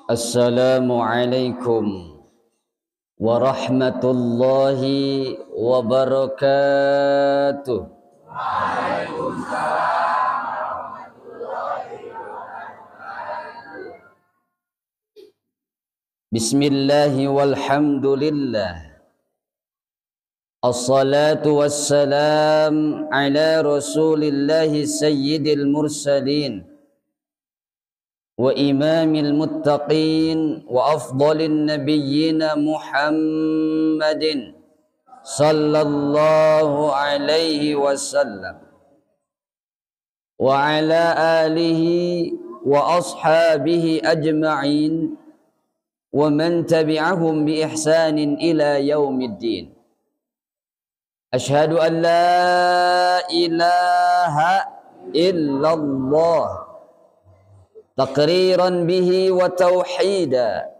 Assalamualaikum warahmatullahi wabarakatuh. Waalaikumsalam warahmatullahi wabarakatuh. Bismillahi walhamdulillah. Assalatu wassalam ala rasulillahi sayyidil mursalin wa imamil muttaqin wa afdalin nabiyyina Muhammadin sallallahu alaihi wasallam wa ala alihi wa ashabihi ajma'in wa man tabi'ahum bi ihsanin ila yaumiddin. Ashhadu an la ilaha illallah taqriran bihi wa tauhida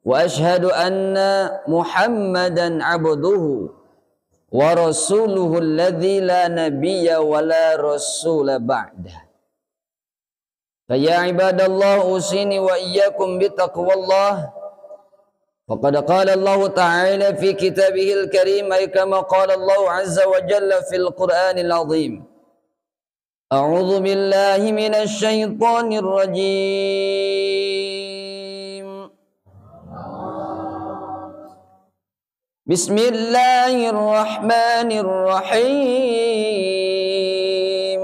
wa ashhadu anna Muhammadan abduhu wa rasuluhu alladhi la nabiyya wa la rasula ba'dah. Fa ya ibadallah usini wa iyyakum bitaqwallah. Faqad qala Allah ta'ala fi kitabihil karim, ay kama qala Allah azza wa jalla fil Qur'anil azim. A'udzu billahi minasy syaithanir rajim. Bismillahirrahmanirrahim.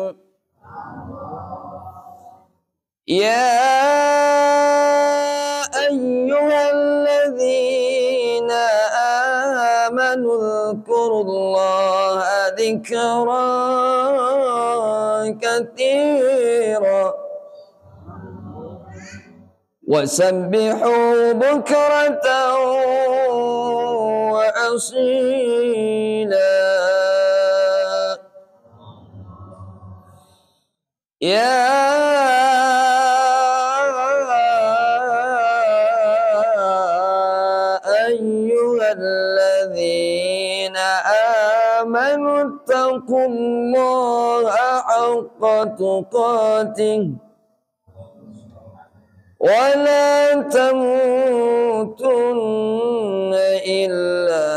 Ya ayyuhalladzina amanu dzkurullaha dzikran katsira wasabbihu bukratan wa asila. Ya ayyuhalladzina amanu ittaqullaha haqqa tuqatih wa la tamutunna illa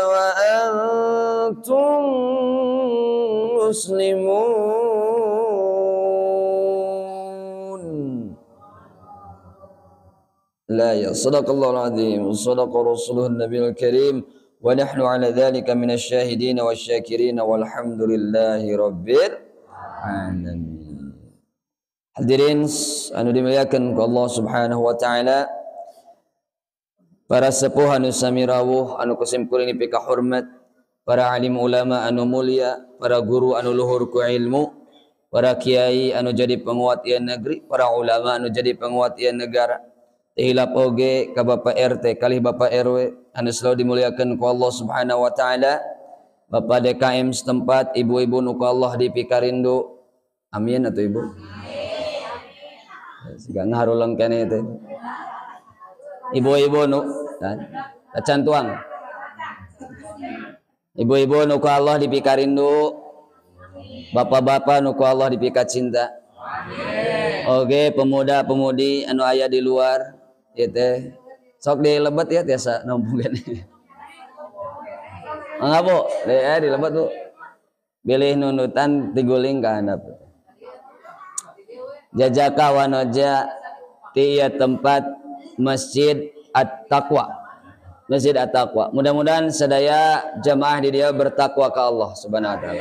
wa antum muslimun. La ya sadaqallahul azim, sadaqa rasuluhun nabiyul karim wa nahnu ala dhalika minasy syahidin wasy syakirin walhamdulillahi rabbil alamin. Hadirin anu dimuliakan ku Allah Subhanahu wa taala, para sepuh anu sami rawuh anu kusimkuring dipika hormat, para alim ulama anu mulia, para guru anu luhur ku ilmu, para kiai anu jadi penguat ieu negeri, para ulama anu jadi penguat ieu negara. Hilap oge ka Bapak RT kalih Bapak RW anu selalu dimuliakan ku Allah Subhanahu wa taala, Bapak DKM setempat, ibu-ibu nu ku Allah dipikarindu. Amin atuh ibu. Amin. Siga ngaharulang keneh teh. Ibu-ibu nu acan tuang. Ibu-ibu nu ku Allah dipikarindu. Bapak-bapak nu ku Allah dipikacinta. Oke, pemuda-pemudi anu aya di luar ieu teh sok dilebet ya tiasa nompungan. Mangga Bu, dilebet Bu. Bilih nundutan tiguling ka handap. Jajaka wanoja ti ieu tempat Masjid At-Taqwa. Masjid At-Taqwa. Mudah-mudahan sadaya jamaah di dia bertakwa ka Allah Subhanahu wa taala.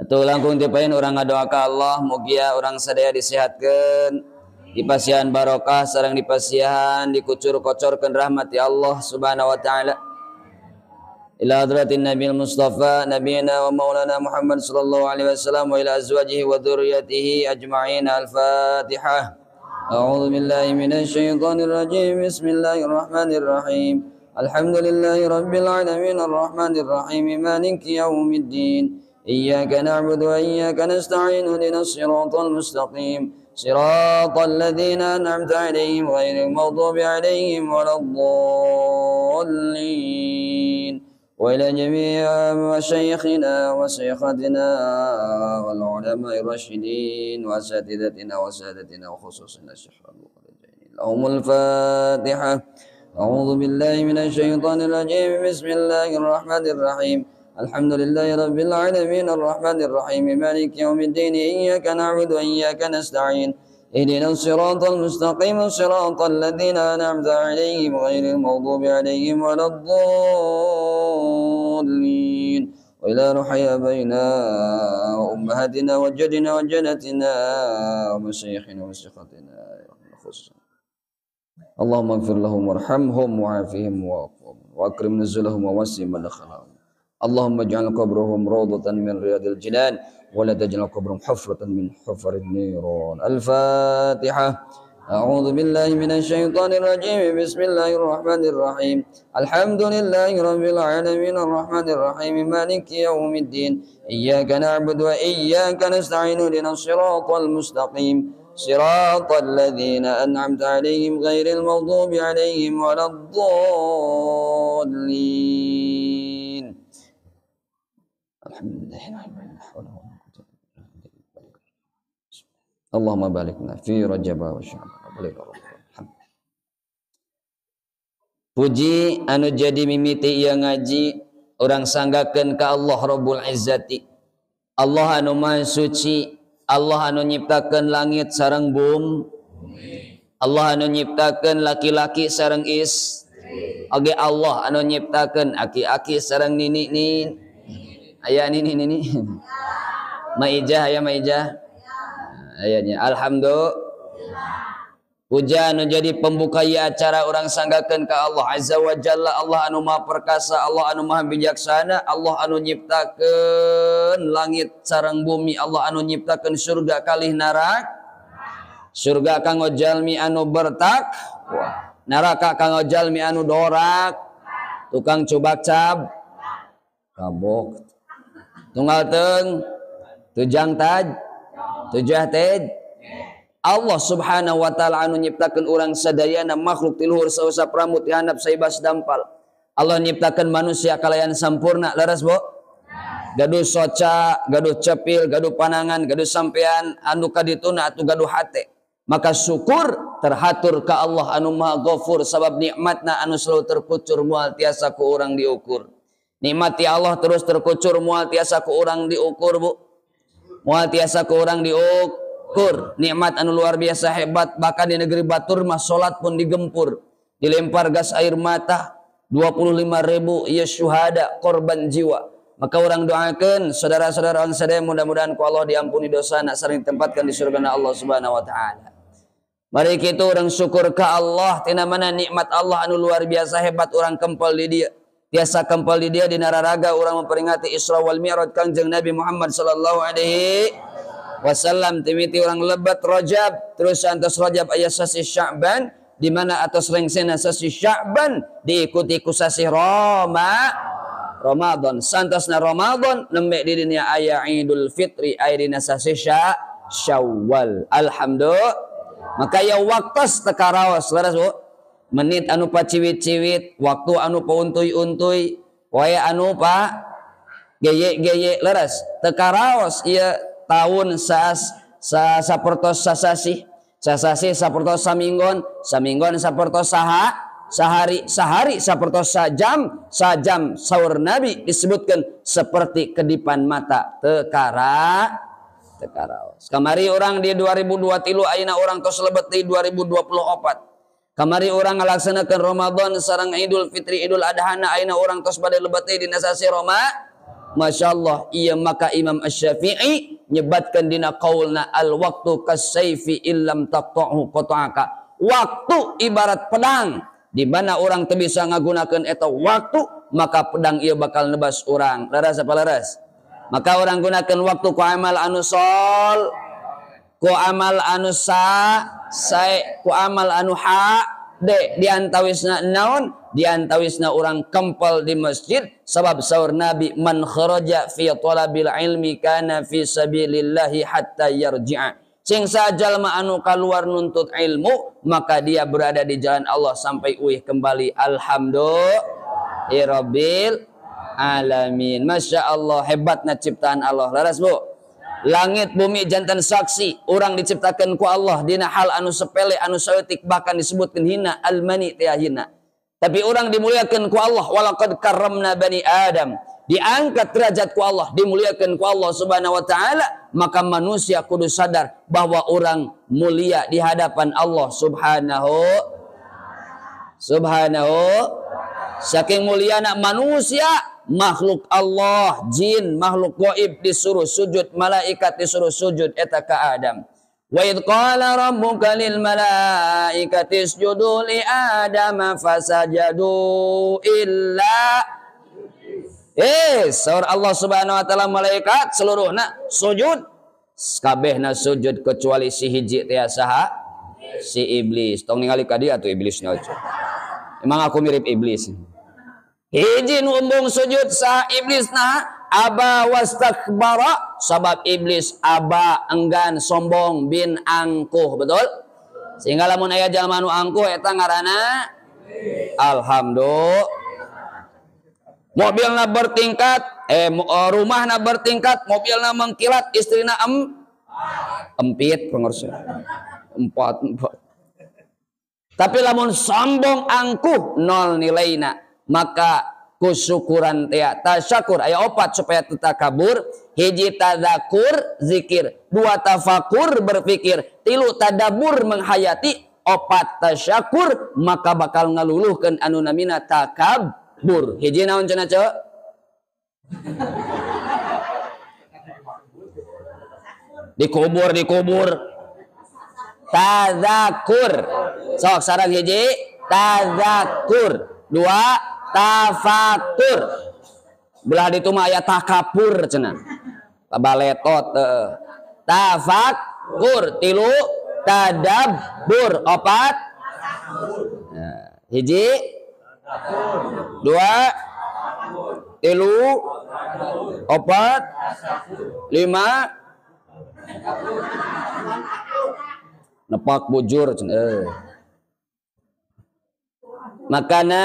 Atuh langkung tipain urang ngadoa ka Allah mugia urang sadaya disehatkeun, dipasihan barokah sareng dipasihan dikucur-kocorkeun rahmat ya Allah Subhanahu wa taala. Ila hadratin Nabil Mustafa nabiyina wa maulana Muhammad sallallahu alaihi wasallam wa ila azwajihi wa dzurriyyatihi ajma'in. Al-Fatihah. A'udzu billahi minasy syaithanir rajim. Bismillahirrahmanirrahim. Alhamdulillahi rabbil alamin arrahmanir rahim maliki yaumiddin. Iyyaka na'budu wa iyyaka nasta'in ihdinas siratal mustaqim siratal ladzina an'amta 'alaihim ghairil maghdubi 'alaihim waladdallin. وإلى جميع مشايخنا وشيخاتنا والعلماء الراشدين وأساتذتنا وسادتنا وخصوصا الشيخ لهم الفاتحة. أعوذ بالله من الشيطان الرجيم. بسم الله الرحمن الرحيم. الحمد لله رب العالمين الرحمن الرحيم مالك يوم الدين إياك نعبد وإياك نستعين اهدنا الصراط المستقيم صراط الذين أنعمت عليهم غير المغضوب عليهم ولا الضالين. وإلى روح أبينا وأمهاتنا وجدنا وجدتنا ومشايخنا ومشيخاتنا خصوصا. اللهم اغفر لهم وارحمهم وعافهم وأكرم نزلهم ووسع مدخلهم. اللهم اجعل قبرهم روضة من رياض الجنان ولا تجعل قبرهم حفرة من حفر النيران. الفاتحة. أعوذ بالله من الشيطان الرجيم. بسم الله الرحمن الرحيم. الحمد لله رب العالمين الرحمن الرحيم مالك يوم الدين إياك نعبد وإياك نستعين اهدنا الصراط المستقيم صراط الذين أنعمت عليهم غير المغضوب عليهم ولا الضالين. الحمد لله. اللهم بارك لنا في رجب وشعبان. Puji anu jadi mimiti ieu ngaji urang sanggakeun ka Allah Rabbul Izzati. Allah anu Maha Suci, Allah anu nyiptakeun langit sareng bumi, Allah anu nyiptakeun laki-laki sareng istri, oge Allah anu nyiptakeun aki-aki sareng nini-nini. Aya nini-nini. Maijah aya maijah. Ayatnya alhamdulillah. Puja anu jadi pembuka ieu acara urang sanggakeun ka Allah Azza wa Jalla, Allah anu Maha Perkasa, Allah anu Maha Bijaksana, Allah anu nyiptakeun langit sareng bumi, Allah anu nyiptakeun surga kalih neraka. Surga kanggo jalmi anu bertakwa, neraka kanggo jalmi anu dorak, tukang cubak cap, kabok, tunggal teung, tujang taj, tujah tej. Allah Subhanahu wa ta'ala anu nyiptakeun urang sadayana makhluk ti luhur sausap rambut ti handap saibas dampal. Allah nyiptakeun manusia kalayan sampurna, leres Bu? Gaduh soca, gaduh cepil, gaduh panangan, gaduh sampean, anu kadituna atuh gaduh hate. Maka syukur terhatur ka Allah anu Maha Ghafur sabab nikmatna anu selalu terkucur moal tiasa ku urang diukur. Nikmati Allah terus terkucur moal tiasa ku urang diukur, Bu. Moal tiasa ku urang diukur. Nikmat anu luar biasa hebat, bahkan di negeri batur mah salat pun digempur, dilempar gas air mata, 25.000 ya syuhada korban jiwa. Maka orang doakan saudara-saudara orang sadaya mudah-mudahan ku Allah diampuni dosa nak sering ditempatkan di surga Allah Subhanahu wa taala. Mari kita orang syukur ke Allah tina mana nikmat Allah anu luar biasa hebat orang kempel di dia. Tiasa kempel di dia di nararaga orang memperingati Isra wal Mi'raj Kangjeng Nabi Muhammad sallallahu alaihi wasallam. Timiti orang lebat Rajab, terus antos Rajab aya sasi Sya'ban, di mana atas rengsena sasi Sya'ban diikuti ku sasi Ramadan. Santosna Ramadan nembe di dunia aya Idul Fitri aya dina sasi Syawal. Alhamdulillah. Maka ya waktos teu karaos leres Bu. Menit anu paciwit-ciwit, waktu anu pauntuy-untuy, poe anu pa geye-geye leres. Teu karaos ieu tahun sapertos sasasih, sasasih sapertos saminggon, saminggon sapertos saha, sahari, sahari sapertos sajam, sajam saur Nabi disebutkan seperti kedipan mata teu karaos. Kamari orang di 2023 ayeuna orang tos lebet di 2024. Kamari orang ngalaksanakeun Ramadan sareng Idul Fitri Idul Adha ayeuna orang tos bade lebet deui dina sasi Roma. Masya Allah, iya maka Imam Asy-Syafi'i nyebatkan dina qaulna al waktu kasayfi illam taqta'hu qata'aka. Waktu ibarat pedang, di mana orang teu bisa ngagunakeun eta waktu, maka pedang ieu bakal nebas urang. Leres apa leres? Maka orang gunakan waktu ku amal anu sol, ku amal anu sa, sae, ku amal anu ha, de diantawisna naon? Diantawisna orang kempel di masjid sabab saur Nabi man kharaja fi talabil ilmi kana fi sabilillahi hatta yarji'a. Sing sajalma anu kaluar nuntut ilmu maka dia berada di jalan Allah sampai uih kembali. Alhamdulillahirabbil. alamin. Masya Allah, hebatna ciptaan Allah. Laras Bu, langit bumi jantan saksi orang diciptakan ku Allah dina hal anu sepele anu saeutik bahkan disebutkan hina almani teh hina. Tapi orang dimuliakan ku Allah, walaqad karramna bani Adam. Diangkat derajat ku Allah, dimuliakan ku Allah Subhanahu wa taala, maka manusia kudu sadar bahwa orang mulia di hadapan Allah Subhanahu. Saking muliana manusia, makhluk Allah, jin, makhluk gaib disuruh sujud, malaikat disuruh sujud eta ka Adam. Wa idh qala rabbuka lil malaikati isjudu li Adama fasajadu illa. Saur Allah Subhanahu wa taala malaikat seluruhna sujud, kabehna sujud kecuali si hiji teh saha? Si iblis. Tong ningali ka dieu atuh iblisna. Emang aku mirip iblis. Hiji nu embung sujud saha iblis nah? Aba wastakbara, sabab iblis aba enggan sombong bin angkuh, betul? Sehingga lamun aya jalma nu angkuh eta ngaranna alhamdulillah. Mobilna bertingkat, rumahna bertingkat, mobilna mengkilat, istrina empit pengurus. Empat. Tapi lamun sombong angkuh nol nilaina, maka kusyukuran teh tasyakur aya opat supaya takabur. Hiji tadzakur zikir, dua tafakur berpikir, tilu tadabur menghayati, opat tasyakur maka bakal ngaluluhkeun anu namina takabur. Hiji naon cenah ceu? Dikubur tadzakur. Sok sareng hiji tadzakur, dua tafakur. Belah ditu mah aya takapur cenah. Baletot Tafakur, tilu tadabbur, opat. Nah, hiji, dua, tilu, opat, lima, nepak bujur cenah. Makana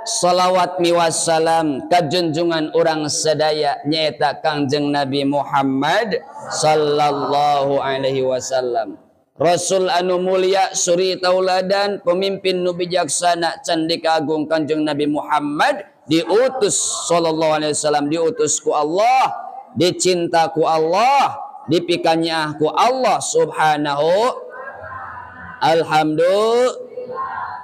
salawat miwassalam kajunjungan orang sadaya nyaeta Kangjeng Nabi Muhammad sallallahu alaihi wasallam. Rasul anu mulia suri tauladan pemimpin nu bijaksana candika agung Kangjeng Nabi Muhammad diutus sallallahu alaihi wasallam, diutus ku Allah, dicinta ku Allah, dipikanyaah ku Allah subhanahu. Alhamdulillah.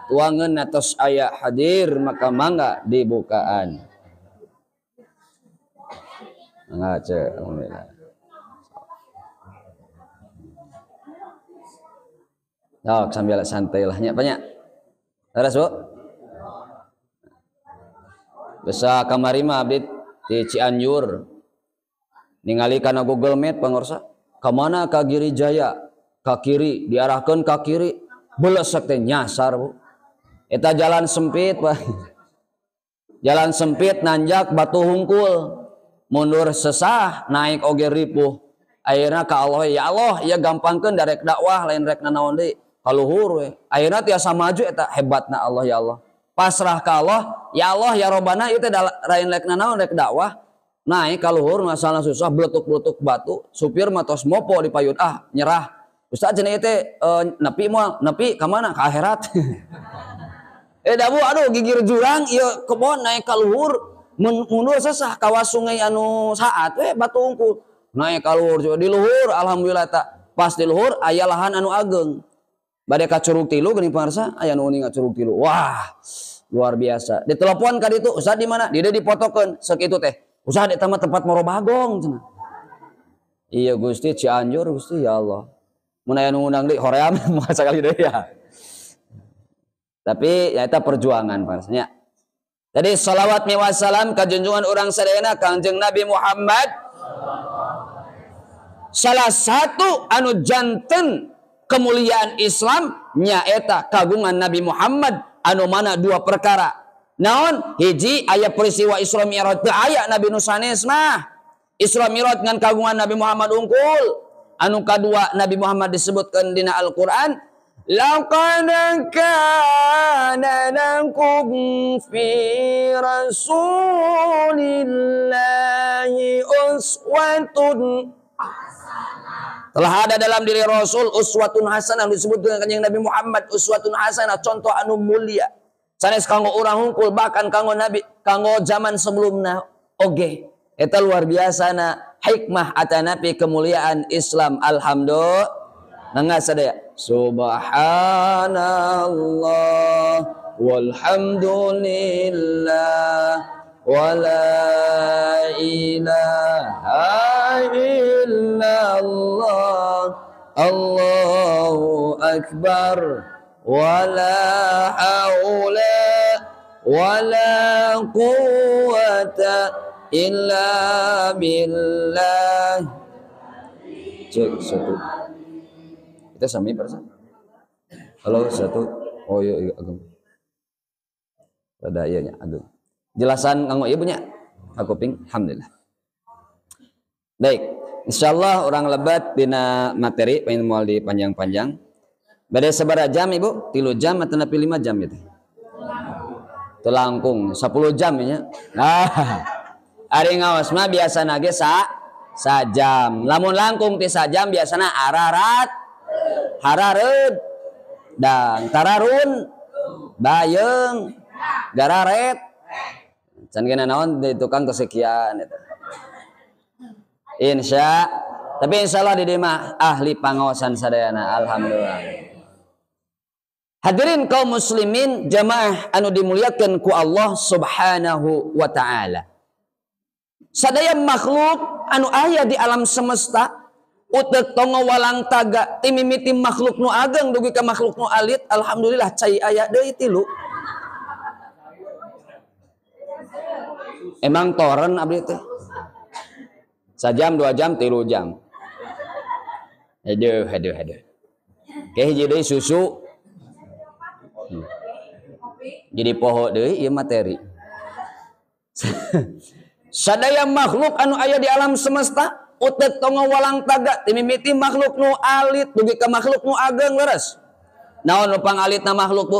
Tuangan atas ayat hadir maka mangga dibukaan. Mangga cek, alhamdulillah. Oh, sambil santai lah nya banyak. Terus Bu. Bisa kamari mah abdi di Cianjur. Ningali kana Google Map pangorsa. Ka mana ka Giri Jaya? Ka kiri, diarahkeun ka kiri. Belesek teh nyasar Bu. Eta jalan sempit, Pak. Jalan sempit nanjak batu hungkul. Mundur sesah, naik oge ripuh. Akhirna ka Allah, ya Allah, ya gampangkeun darek dakwah lain rek nanaon deui. Ka luhur we. Akhirna tiasa maju eta hebatna Allah ya Allah. Pasrah ka Allah, ya Allah ya Robbana ieu teh lain rek nanaon rek dakwah. Naik ka luhur masalah susah bletuk-bletuk batu, supir mah tos mopo di payun, ah nyerah. Ustaz cenah ieu teh nepi moal, nepi ka mana? Ka akhirat. Dabu aduh gigir jurang ieu kebon naik ka luhur mundur sesah kawas sungai anu saat we batu unggul naik ka luhur di luhur alhamdulillah tak pas di luhur aya lahan anu ageng bade ka Curug Tilu geuning pangarsa aya nu uning ka Curug Tilu. Wah luar biasa ditelepon ka ditu Ustaz di mana di dieu dipotokeun sakitu teh Ustaz eta mah tempat Moro Bagong cenah. Iya Gusti Cianjur Gusti ya Allah mun aya nu ngundang deui hoream moal sakali deui ya. Tapi ya itu perjuangan pastinya. Jadi salawat miwassalam kajunjungan orang sadayana Kangjeng Nabi Muhammad. Salah satu anu janten kemuliaan Islam nyaeta kagungan Nabi Muhammad anu mana dua perkara. Naon hiji aya peristiwa Isra Mi'raj teu aya Nabi nu sanes mah. Isra Mi'raj ngan kagungan Nabi Muhammad unggul. Anu kadua Nabi Muhammad disebutkan dina Al-Qur'an Laqad kana lakum fi rasulillahi uswatun hasanah. Telah ada dalam diri Rasul uswatun hasanah, disebut dengan Kanjeng Nabi Muhammad uswatun hasanah, contoh anu mulia. Sanes kanggo urang hungkul, bahkan kanggo nabi, kanggo zaman sebelumna oge. Eta luar biasa na hikmah atanapi kemuliaan Islam. Alhamdulillah. Nangga sadaya. Subhanallah walhamdulillah wala ilaha illallah Allahu akbar wala haula wala quwata illa billah. Cek satu. Kita sami persen. Halo satu. Oh iya, iya ageng. Rada iya nya ageng. Jelasan kanggo ieu punya. Aku ping alhamdulillah. Baik, insyaallah orang lebat dina materi pengen moal di panjang-panjang. Bade sabaraha jam Ibu? 3 jam atau nepi 5 jam gitu? Teu langkung 10 jam nya. Nah, ari ngaos mah biasana ge sajam. Lamun langkung ti sajam biasana ararat, harareud, dan tararun, bayeung, gararet. Can ge naon di tukang kesekian eta. Insya, tapi insyaallah di dieu mah ahli pangaosan sadayana alhamdulillah. Hadirin kaum muslimin jamaah anu dimuliakan ku Allah Subhanahu wa taala. Sadaya makhluk anu aya di alam semesta utek tongo walang taga timimiti makhluk nu ageng dugi ka makhluk nu alit, alhamdulillah cai aya deui tilu. Emang toren abdi teh. Sajam, 2 jam, 3 jam. Aduh, aduh, aduh. Ke hiji deui susu. Jadi poho deui ieu materi. Sadaya makhluk anu aya di alam semesta utek tongo walang taga timimiti makhluk nu alit dugi ka makhluk nu ageng leres. Naon nu pangalitna makhluk, Bu?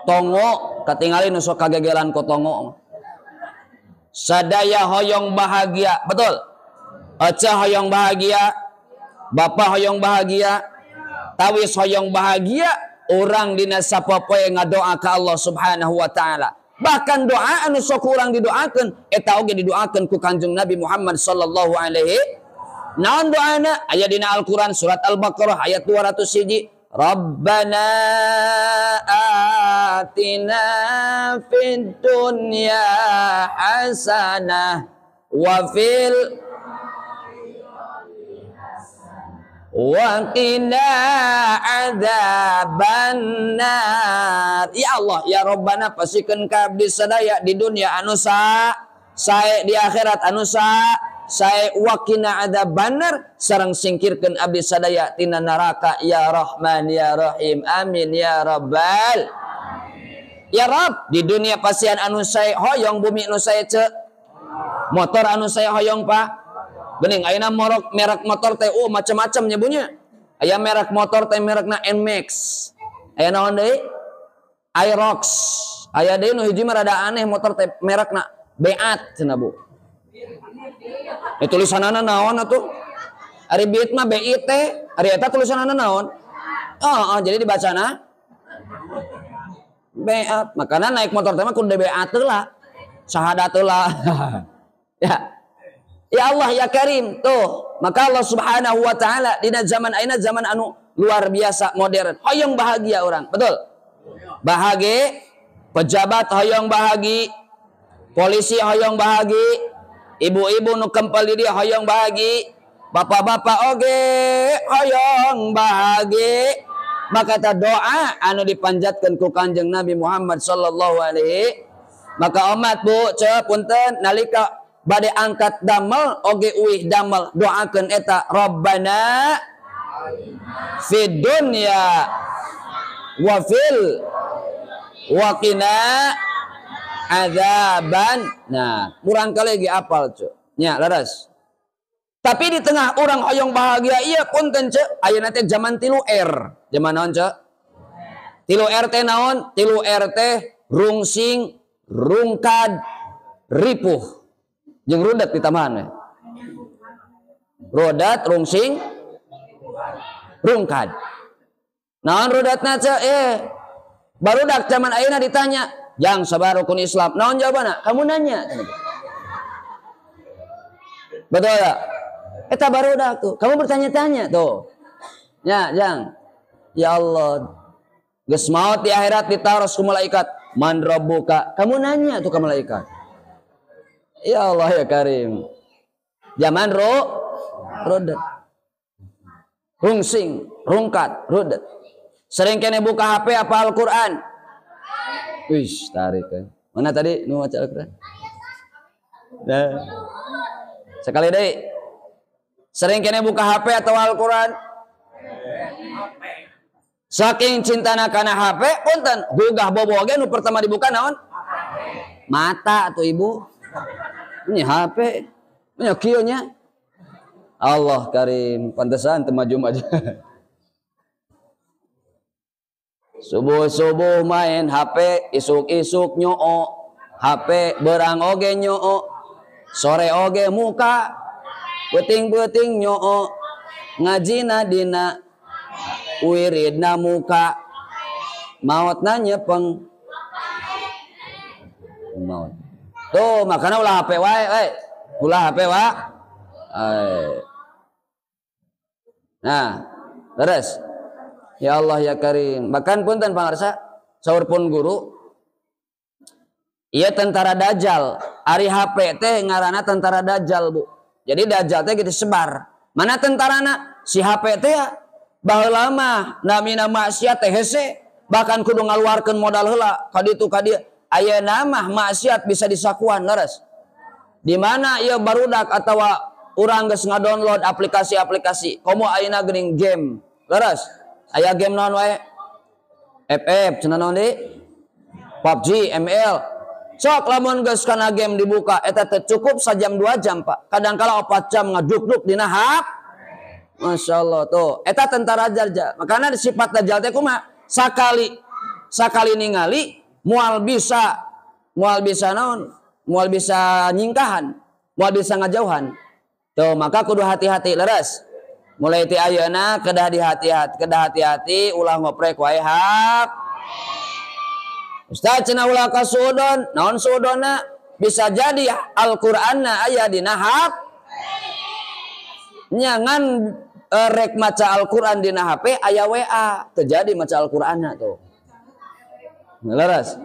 Tongo katingali nu sok kagegelan ku tongo. Sadaya hoyong bahagia, betul? Aca hoyong bahagia, bapak hoyong bahagia, tawis hoyong bahagia, orang dina sapopoe ngadoa ka Allah Subhanahu wa taala. Bahkan doa anu sok urang didoakeun eta oge didoakeun ku Kanjeng Nabi Muhammad sallallahu alaihi. Naon doana? Aya dina Al-Qur'an surat Al-Baqarah ayat 201. Rabbana atina fid dunya hasanah wa fil wa qina adzabannar. Ya Allah, ya Rabbana, pasikeun ka abdi sadaya di dunia anu sae, di akhirat anu sae, wa qina adzabannar, sareng singkirkeun abdi sadaya tina neraka ya Rahman ya Rahim. Amin ya Rabbal. Ya Rabb, di dunia pasian anu sae hoyong, bumi anu sae ce, motor anu sae hoyong Pak. Bening ayeuna morok merek motor teh oh macam-macam nyebunya. Aya merek motor teh merekna NMAX. Aya naon deui? Aerox. Aya deui nu hiji mah rada aneh motor teh merekna Beat cenah Bu. Tulisanana naon atuh? Ari Beat mah BIT, ari eta tulisanana naon? Oh, jadi dibacana Beat. Makana naik motor teh mah kudu beat heula. Syahadat heula. Ya. Ya Allah ya Karim tuh. Maka Allah Subhanahu wa taala dina zaman ayeuna zaman anu luar biasa modern. Hoyong bahagia orang, betul? Bahagia, pejabat hoyong bahagi, polisi hoyong bahagi, ibu-ibu nu kempel di dia hoyong bahagi, bapak-bapak oge hoyong bahagi. Maka ta doa anu dipanjatkeun ku Kanjeng Nabi Muhammad sallallahu alaihi. Maka umat Bu, ce punten nalika bade angkat damel oge uih damel doakeun eta Rabbana fid dunya wa fil wa qina adzaban. Nah, kurang kali lagi apal cu. Nya leres. Tapi di tengah orang hoyong bahagia iya punten ce, ayeuna teh zaman 3R. Zaman naon ce? 3R teh naon? 3R teh rungsing, rungkad, ripuh. Jeung rudet ditambahan we. Rodat, rungsing, rungkad. Naon rudatna ce? Barudak zaman ayeuna ditanya, "Jang sabar rukun Islam." Naon jawabanna? Kamu nanya. Betul tak? Eta barudak tuh. Kamu bertanya-tanya tuh. Ya, Jang. Ya Allah. Geus maot di akhirat ditaros ku malaikat, "Man rabbuka?" Kamu nanya tuh ke malaikat. Ya Allah ya Karim. Zaman rudet. Rungsing, rungkat, rudet. Sering kene buka HP apa Al-Qur'an? Wih, tarik kan. Mana tadi nu maca Al-Qur'an? Nah. Sekali deui. Sering kene buka HP atau Al-Qur'an? Saking cintana kana HP, punten, gugah bobo oge nu pertama dibuka naon? Mata tuh ibu. Ini HP. Ini kieu nya. Allah Karim, pantesan teu maju-maju. Subuh-subuh main HP, isuk-isuk nyoo, HP berang oge nyoo, sore oge muka, peuting-peuting nyoo, ngajina dina, wiridna muka, maotna nyepeng. Maot. Tuh, makana ulah HP wae, we. Ulah HP wae. Nah, terus. Ya Allah ya Karim. Bahkan punten pangarsa, saur pun guru, ieu tentara dajjal. Ari HP teh ngaranna tentara dajjal, Bu. Jadi dajjal teh gitu sebar. Mana tentarana? Si HP teh ya. Baheula mah namina maksiat teh hese, bahkan kudu ngaluarkeun modal heula ka ditu ka dieu. Ayeuna mah maksiat bisa disakuan, leres. Di mana ieu barudak atawa urang geus ngadownload aplikasi-aplikasi. Komo ayeuna geuning game, leres. Aya game naon wae? FF cenah naon deui? PUBG, ML. Sok lamun geus kana game dibuka eta teh cukup sajam 2 jam, Pak. Kadang kala 4 jam ngaduk-duk dina HP. Masya Allah tuh. Eta tentara dajjal. Makana sifat dajjal teh kumaha? Sakali ningali moal bisa naon? Moal bisa nyingkahan, moal bisa ngajauhan. Tuh, maka kudu hati-hati leres. Mulai ti ayeuna kedah dihati-hati, kedah hati-hati ulah ngoprek wae hap. Ustaz cenah ulah ka suudon, naon suudonna? Bisa jadi Al-Qur'anna aya dina hap. Nya ngan rek maca Al-Qur'an dina HP aya WA, terjadi maca Al-Qur'anna tuh. Leres.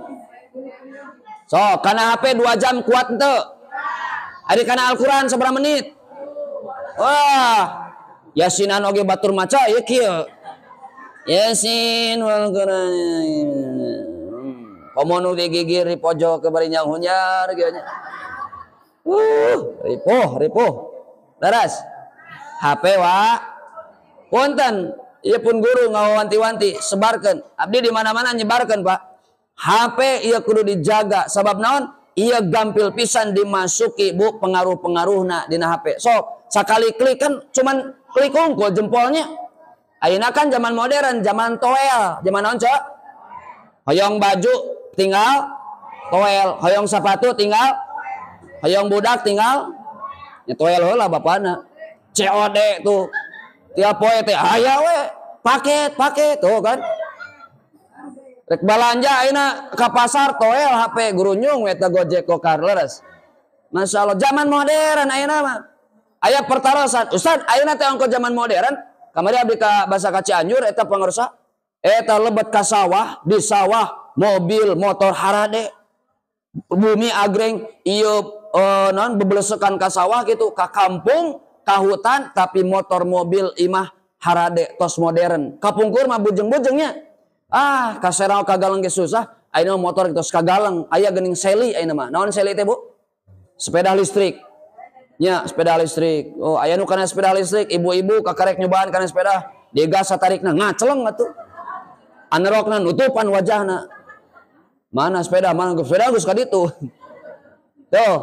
So, kana HP 2 jam kuat henteu? Ari kana Al-Qur'an sabaraha menit? Wah, Yasinan oge batur maca ya kieu. Yasin wal Qur'an. Komo nu digigir di pojok ke bari nyanghunyar kieu nya. Ripuh, ripuh. Leres. HP wa. Punten, ieu pun guru ngawanti-wanti sebarkeun. Abdi di mana-mana nyebarkeun, Pak. HP ieu kudu dijaga sabab naon? Ieu gampil pisan dimasuki Bu pengaruh-pengaruhna dina HP. Sok, sakali klik kan cuman klik unggul jempolnya. Ayeuna kan zaman modern, zaman toel. Zaman naon, Cok? Hoyong baju tinggal toel, hoyong sepatu tinggal, hoyong budak tinggal nya toel heula bapana. COD tuh. Tiap poe teh aya we, paket tuh kan. Rek balanja ayeuna ka pasar toel HP gurunyung we eta Gojek Gokar leres. Masya Allah zaman modern ayeuna mah. Aya pertarosan, Ustaz ayeuna teh ongko zaman modern, kamari abdi ka basa ka Cianjur eta pangarsa, eta lebet ka sawah, di sawah mobil motor harade. Bumi agreng ieu naon bebelesekan ka sawah gitu, ka kampung, ka hutan tapi motor mobil imah harade tos modern. Kapungkur mah bujeng-bujengnya. Ah, kaserang kagaleng ge susah, ayeuna motor tos kagaleng, aya geuning seli ayeuna mah. Naon seli teh, Bu? Sepeda listrik. Nya, sepeda listrik. Oh, aya nu kana sepeda listrik, ibu-ibu kakarek nyobaan kana sepeda, digas satarikna ngaceleng atuh. Anerokna nutupan wajahna. Mana sepeda geus ka ditu. Tuh.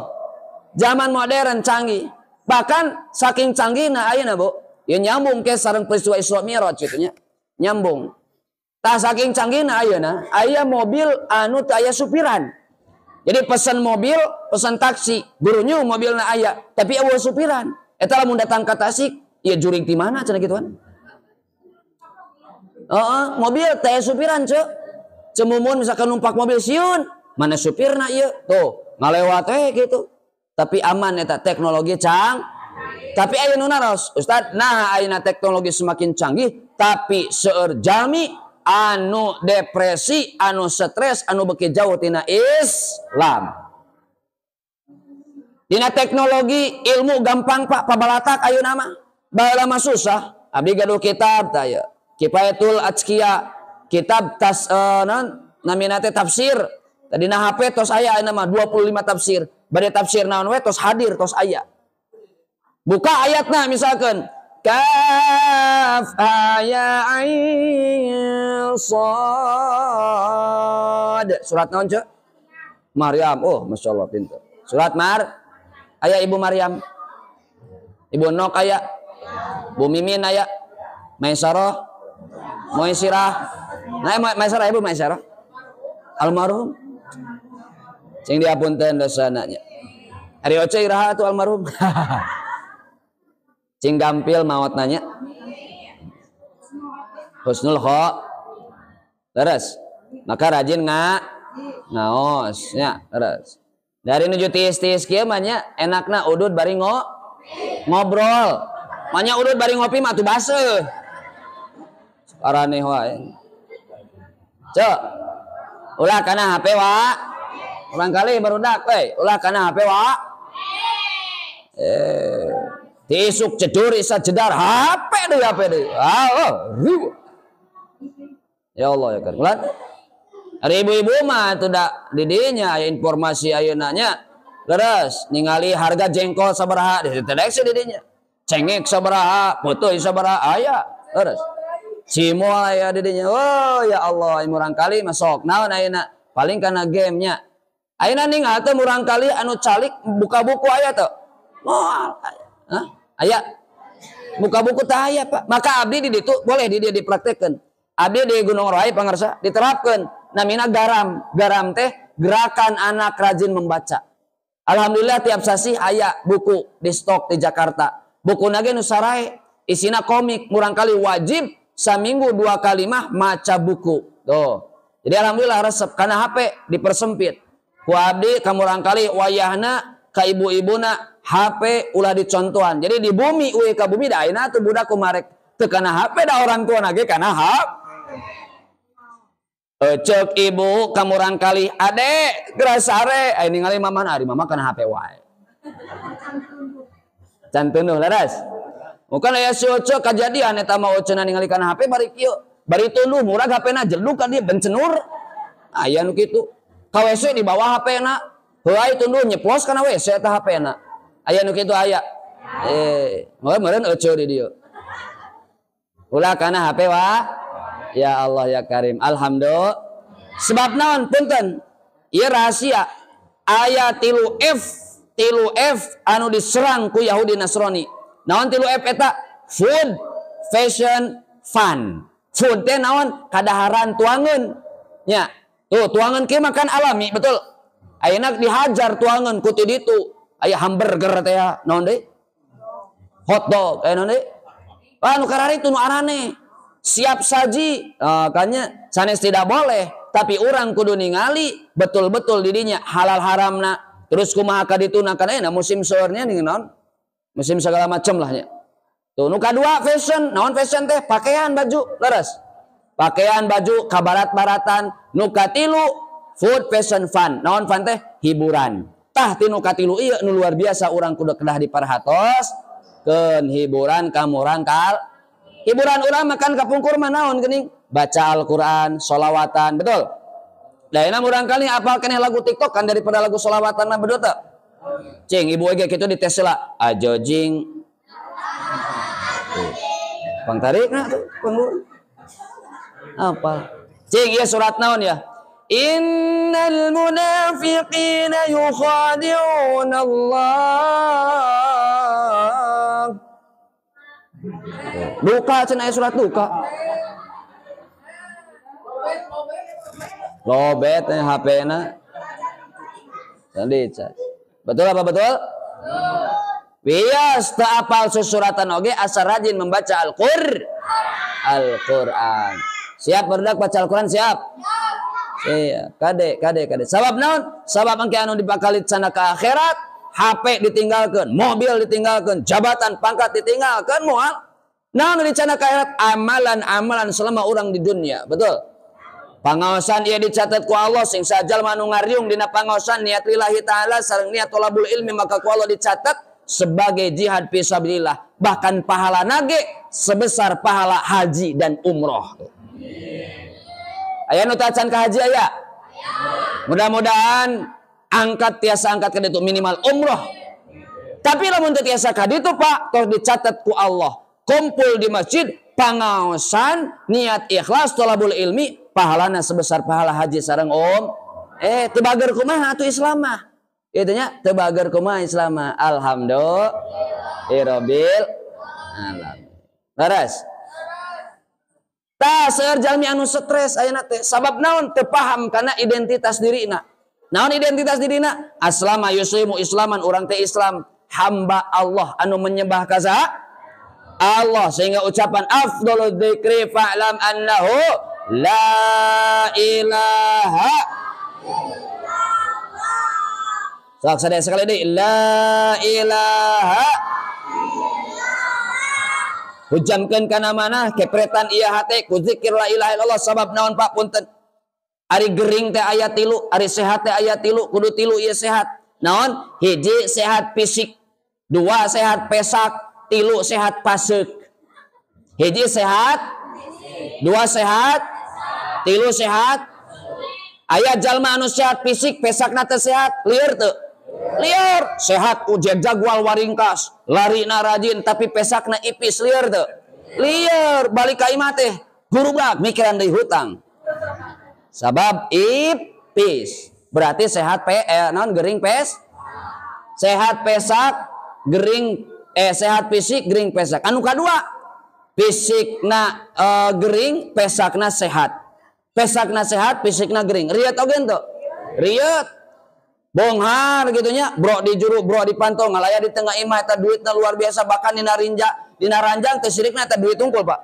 Zaman modern canggih. Bahkan saking canggihna ayeuna Bu, ya nyambung ke sareng peristiwa Isra Mi'raj kitu nya. Nyambung. Tah saking canggihna ayeuna, aya mobil anu teu aya supiran. Jadi pesan mobil, pesan taksi, gurunyu mobilna aya, tapi eueuh supiran. Eta lamun datang ka Tasik, ieu jurig di mana cenah kituan? Heeh, mobil teh aya supiran ceu. Cemumun misalkan numpak mobil sieun, mana supirna ieu? Tuh, ngalewat we gitu. Tapi aman eta teknologi cang. Tapi aya nu naros, Ustad, nah ayeuna teknologi semakin canggih, tapi seueur jalmi anu depresi, anu stres, anu beuki jauh tina Islam. Dina teknologi ilmu gampang Pak, pabalatak ayeuna mah. Baheula mah susah. Abdi gaduh kitab tah ieu. Kifayatul Azkiya, kitab tas naon namina teh tafsir. Tadina HP tos aya ayeuna mah 25 tafsir. Bade tafsir naon we tos hadir tos aya. Buka ayatna misalkan kaf ha ya ain sad. Surat naon ceu? Maryam. Oh, masyaallah pinter. Surat Mar. Aya Ibu Maryam. Ibu Nok aya. Bu Mimin aya. Maisarah. Moisirah. Nah, Maisarah Ibu Maisarah. Almarhum. Sing diapunten dosana nya. Ari oce iraha atuh almarhum. Cing gampil maot nanya. Husnul kho. Terus. Maka rajin ngaos nya, terus. Dari nuju tiis-tiis kieu mah nya enakna udud bari ngobrol. Manya udud bari ngopi mah atuh baseuh. Araneh wae. Cek. Ulah kana HP wa. Urang kali barudak we, ulah kana HP wa. Tisuk cedur isa jedar HP deui HP deui. Ah, ribu. Ya Allah ya Karim. Ulah. Ari ibu-ibu mah atuh da di dinya aya informasi ayeuna nya. Leres ningali harga jengkol sabaraha ditedeksi di dinya. Cengek sabaraha, peuteui sabaraha aya. Leres. Cimol aya di dinya. Oh ya Allah, murang kali masuk. Naon ayeuna? Paling kana game nya. Ayeuna ningal teh murang kali anu calik buka buku aya teu? Moal. Hah? Aya. Buka buku teh aya, Pak. Maka abdi di ditu boleh di dieu dipraktekkeun. Abdi di Gunung Roai pangarsa diterapkeun. Namina garam. Garam teh gerakan anak rajin membaca. Alhamdulillah tiap sasih aya buku di stok di Jakarta. Buku nage nu sarae, isina komik, murang kali wajib saminggu 2 kali mah maca buku. Tuh. Jadi alhamdulillah resep karena HP dipersempit. Ku abdi ka murang kali wayahna ka ibu-ibuna HP ulah dicontohan. Jadi di bumi uih ka bumi da ayeuna tuh budak kumarek teu kana HP da orang tua nage kana HP. Cek ibu ka murang kali ade gerasare aya ningali mama ari mama kana HP wae. Can tunduh leres. Bukan aya si Oce kajadian eta mah Oce ningali kana HP bari kieu. Bari tunduh murag HP-na jedug ka dieu bencenur. Aya nu kitu. Ka WC di bawah HP-na. Heuay tunduh nyeplos kana WC eta HP-na. Aya nu kitu aya. Meureun Oce di dieu. Ulah kana HP wa. Ya Allah ya Karim. Alhamdulillah. Sebab naon punten? Ieu rahasia. Aya 3F, 3F anu diserang ku Yahudi Nasrani. Naon 3F eta? Food, fashion, fun. Food teh naon? Kadaharan tuangeun. Nya. Tuh tuangeun kieu makan alami, betul. Ayeuna dihajar tuangeun ku ti ditu. Aya hamburger teh naon deui? Hotdog aya naon deui? Wah nu kararitu nu araneh. Siap saji, kanya sanes tidak boleh, tapi orang kudu ningali betul-betul didinya halal haramna. Terus kumaha ka dituna kana ayeuna musim seueurnya nih naon? Musim segala macam lah nya. Tuh nu kadua fashion, naon fashion teh? Pakaian baju, leres. Pakaian baju kabarat-baratan. Nu katilu food fashion fun. Naon fun teh? Hiburan. Tah ti nu katilu ieu nu luar biasa urang kudu kedah diparhatos keun hiburan ka murang kal. Hiburan urang makan kapungkur mah naon geuning? Baca Al-Qur'an, sholawatan, betul? Da ayeuna murang kali apal keneh lagu TikTok kan daripada lagu sholawatan mah betul teu? Cing ibu ge kitu dites heula. Ajo jing. Pang tarikna tuh, pang apa? Cing ieu surat naon ya? Innal munafiqina yukhadi'una Allah. Duka cenah aya surat duka. Lobet HP-na. Dicas. Betul apa betul? Wios teu apal susuratan oge asal rajin membaca Al-Qur'an. Siap berdak baca Al-Qur'an siap? Siap. Kade kade kade. Sabab naon? Sabab engke anu dibakali sana ke akhirat, HP ditinggalkeun, mobil ditinggalkeun, jabatan pangkat ditinggalkeun moal. Naon dicana ke akhirat? Amalan-amalan selama orang di dunia, betul? Pangaosan ieu dicatat ku Allah sing sajalma anu ngariung dina pangaosan niat lillahi ta'ala sareng niat thalabul ilmi maka ku Allah dicatat sebagai jihad fisabilillah, bahkan pahala nage sebesar pahala haji dan umroh. Aya nu tacan ka haji aya? Mudah-mudahan angkat tiasa angkat ka ditu minimal umroh. Tapi lamun teu tiasa ka ditu Pak, tos dicatat ku Allah. Kumpul di masjid pangaosan niat ikhlas thalabul ilmi pahalana sebesar pahala haji sareng om. Teu bager kumaha atuh Islam mah. Itu nya teu bager kumaha Islam mah. Alhamdulillah rabbil alamin. Leres. Tah seueur jalmi anu stres ayeuna teh sabab naon teu paham kana identitas dirina. Naon identitas dirina? Aslama yuslimu islaman, urang teh Islam, hamba Allah anu menyembah ka saha? Allah, sehingga ucapan afdhalud dzikri fa'lam annahu la ilaha. Sok sadaya sekali deui, la ilaha. Hujamkeun kana mana kepretan ieu hate ku zikir la ilaha illallah. Sabab naon Pak punten? Ari gering teh aya tilu, ari sehat teh aya tilu, kudu tilu ieu sehat. Naon? Hiji sehat fisik, dua sehat pesak, tilu sehat pasek. Hiji sehat, dua sehat, tilu sehat. Aya jalma anu sehat fisik, pesakna teu sehat, lieur teu? Lieur. Sehat ujet jagual waringkas, larina rajin tapi pesakna ipis, lieur teu? Lieur. Balik ka imah teh gurubrak mikiran deui hutang. Sabab ipis. Berarti sehat naon gering pes? Sehat pesak, gering sehat fisik, gering pesak. Anu kadua, fisikna gering, pesakna sehat. Pesakna sehat, fisikna gering. Riet oge henteu? Riet. Bonghar gitunya, bro di juru, bro di pantong, ngalaya di tengah imah eta duitna luar biasa, bahkan dina rinja, dina ranjang teh sirikna eta duit unggul, Pak.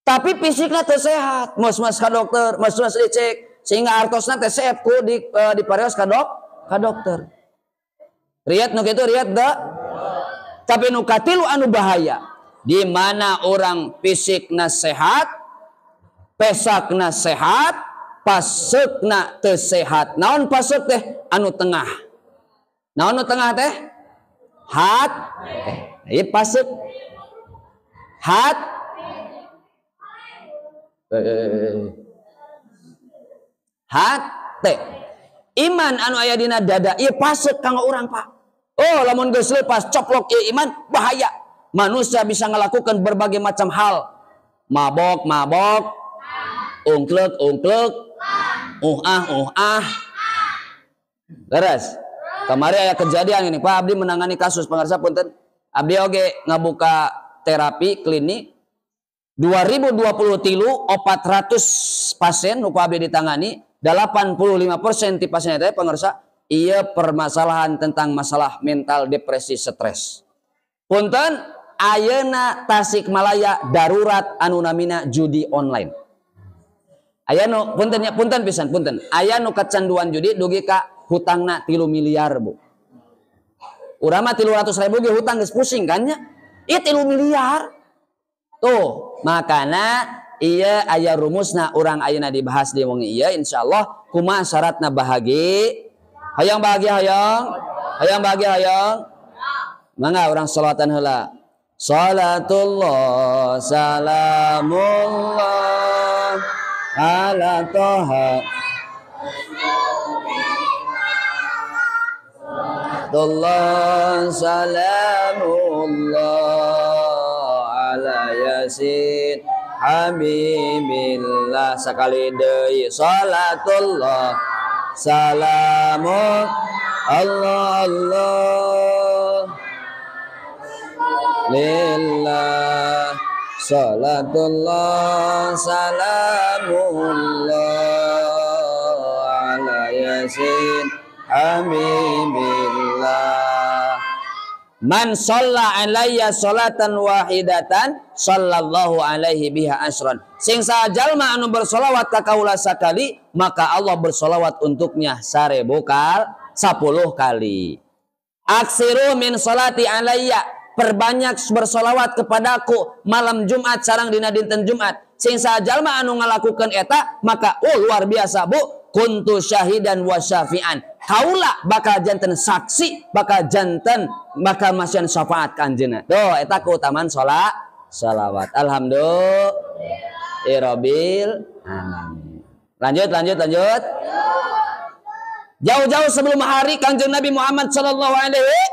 Tapi fisikna teu sehat, mos-mos ka dokter, mos-mos dicek, sehingga artosna teh seep ku di diparios ka dokter. Riet nu kitu riet teu? Tapi nu katilu anu bahaya, di mana orang fisikna sehat, pesakna sehat, pasekna teu sehat. Naon pasek teh? Anu tengah. Naon nu tengah teh? Hat. Ieu pasek. Hat. Hat teh. Iman anu aya dina dada ieu pasek kanggo urang, Pak. Oh, lamun geus leupas coplok ieu iman bahaya. Manusia bisa ngelakukan berbagai macam hal. Mabok, mabok. Ungklek, ungklek. Ah, ah. Leres. Kemarin aya kejadian ini, Pak Abdi menangani kasus pangarsa punten. Abdi oge ngabuka terapi klinik 2023 400 pasien nu ku abdi ditangani, 85% ti pasien eta pangarsa ieu permasalahan tentang masalah mental, depresi, stres. Punten ayeuna Tasikmalaya darurat anu namina judi online. Aya nu punten nya, punten pisan punten. Aya nu kecanduan judi dugi ka hutangna 3 miliar, Bu. Urang mah 300.000 ge hutang geus pusing kan nya. Ieu 3 miliar. Tuh, makana ieu aya rumusna urang ayeuna dibahas di wengi ieu insyaallah kumaha syaratna bahagia. Hayang bahagia hayang. Hayang bahagia hayang. Mangga urang salawatan heula. Salatullah salamullah ala toha. Salatullah salamullah ala yasin habibillah. Sekali deui salatullah salamun Allah Allah. Lillah salatullah salamullah ala yasin habibillah. Man sholla alayya sholatan wahidatan sallallahu alaihi biha asran. Sing sajalma anu bersolawat ka kaula sakali, maka Allah bersolawat untuknya 1000 kali, 10 kali. Aksiru min sholati alayya, perbanyak bersolawat kepadaku malam Jumat sareng dina dinten Jumat. Sing sajalma anu ngalakukeun eta, maka oh luar biasa bu, kuntu syahidan wa syafi'an. Kaula bakal janten saksi, bakal janten bakal masihan syafaat ka anjeunna. Tuh eta keutamaan sholawat. Alhamdulillah rabbil alamin. Lanjut lanjut lanjut. Jauh-jauh sebelum hari Kangjeng Nabi Muhammad sallallahu alaihi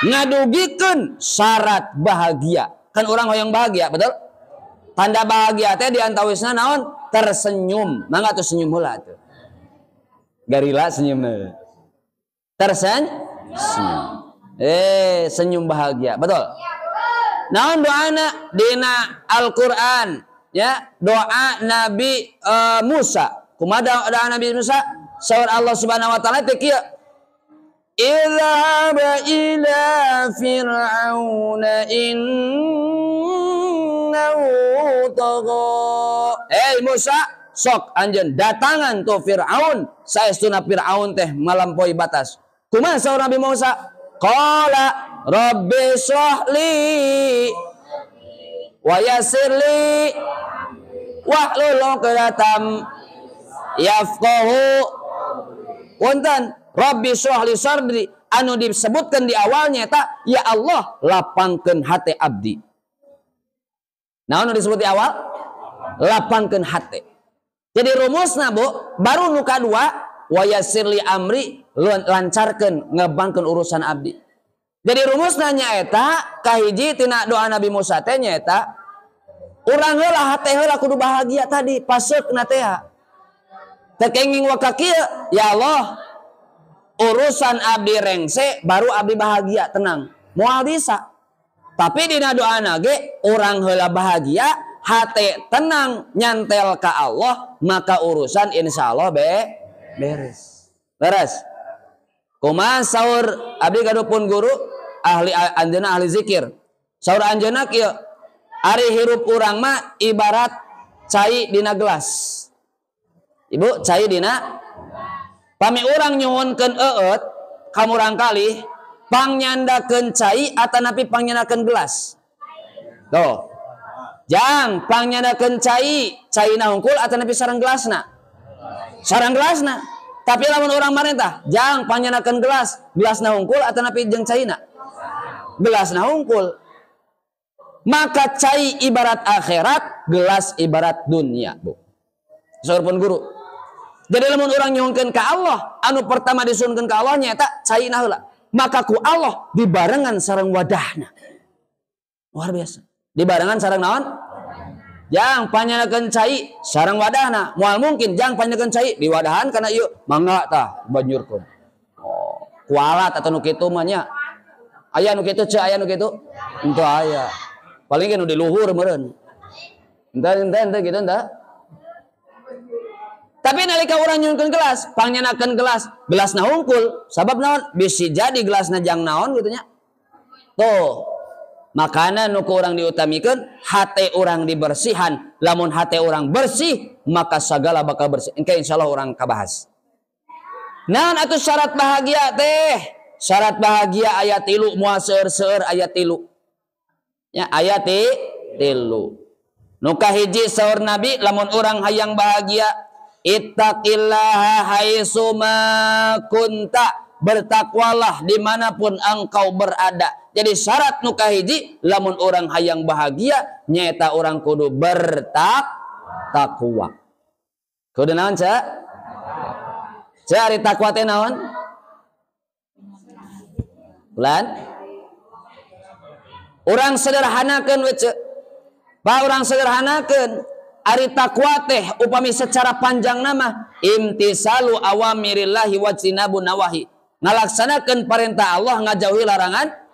ngadugikeun syarat bahagia. Kan orang hoyong bahagia, betul? Tanda bahagia teh diantawisna naon? Tersenyum. Mangga tuh senyum heula tuh. Garila senyum. Tersenyum. Senyum bahagia, betul? Naon doana dina Al-Qur'an, ya, doa Nabi Musa. Kumaha doa Nabi Musa? Saur Allah Subhanahu wa taala teh kieu. Idhab ila fir'auna innahu tagha. Eh Musa, sok anjeun datangan tuh Fir'aun, saestuna Fir'aun teh melampaui batas. Kumaha saur Nabi Musa? Qala rabbi shrah li wa yassir li wahlul 'uqdatam yafqahu. Punten, rabbi shrah li sadri anu disebutkan di awalnya eta ya Allah lapangkeun hate abdi. Naon anu disebut di awal? Lapangkeun hate. Jadi rumusna bu, baru nu kadua wa yassir li amri, lancarkeun ngebangkeun urusan abdi. Jadi rumusna nyaeta kahiji tina doa Nabi Musa teh nyaeta urang heula hate heula kudu bahagia tadi paseukna teh. Teu kenging waka kieu, ya Allah urusan abdi rengse baru abdi bahagia tenang. Moal bisa. Tapi dina doana ge urang heula bahagia, hate tenang nyantel ka Allah, maka urusan insyaallah beres. Beres. Kumaha saur abdi gaduh pun guru ahli anjeunna ahli zikir. Saur anjeunna kieu, ari hirup urang mah ibarat cai dina gelas. Ibu, cai dina pami urang nyuhunkeun eueut ka murangkalih pangnyandakeun cai atanapi pangnyandakeun gelas. Tuh. Jang pangnyandakeun cai, caina hungkul atanapi sareng gelasna. Sareng gelasna. Tapi lamun urang marentah, jang pangnyandakeun gelas, gelasna hungkul atanapi jeung caina. Gelasna hungkul. Maka cai ibarat akhirat, gelas ibarat dunia, Bu. Saur pun guru. Jadi lamun urang nyuhunkeun ka Allah, anu pertama disuhunkeun ka Allah nyaeta caina heula. Maka ku Allah dibarengan sareng wadahna. Luar biasa. Dibarengan sareng naon? Jang panyandakeun cai sareng wadahna. Moal mungkin jang panyandakeun cai diwadahan kana ieu mangga tah banjurkeun. Oh, kualat atau nu kitu mah nya. Aya nu kitu ceu, aya nu kitu? Henteu aya. Paling ge nu di luhur meureun. Henteu henteu henteu kitu henteu. Tapi nalika urang nyuhunkeun gelas, pangnyandakeun gelas, gelasna hungkul, sabab naon? Bisi jadi gelasna jang naon gitu nya. Tuh. Makana nu ku urang diutamikeun, hate urang dibersihan. Lamun hate urang bersih, maka sagala bakal bersih. Engke insyaallah urang kabahas. Naon atuh syarat bahagia teh? Syarat bahagia aya 3, moal seueur-seueur aya 3. Ya, aya 3. Nu kahiji saur Nabi, lamun urang hayang bahagia, ittaqillaha haitsuma kunta, bertakwalah dimanapun engkau berada. Jadi syarat nu kahiji lamun orang hayang bahagia nyaeta orang kudu bertakwa. Kudu naon cek? Cek ari takwa teh naon? Bulan? Urang sederhanakeun we cek. Pak urang sederhanakeun ari takwa teh upami secara panjang nama imtisalu awamirillahi wajtinabun nawahi. Ngalaksanakeun perintah Allah ngajauhi larangan.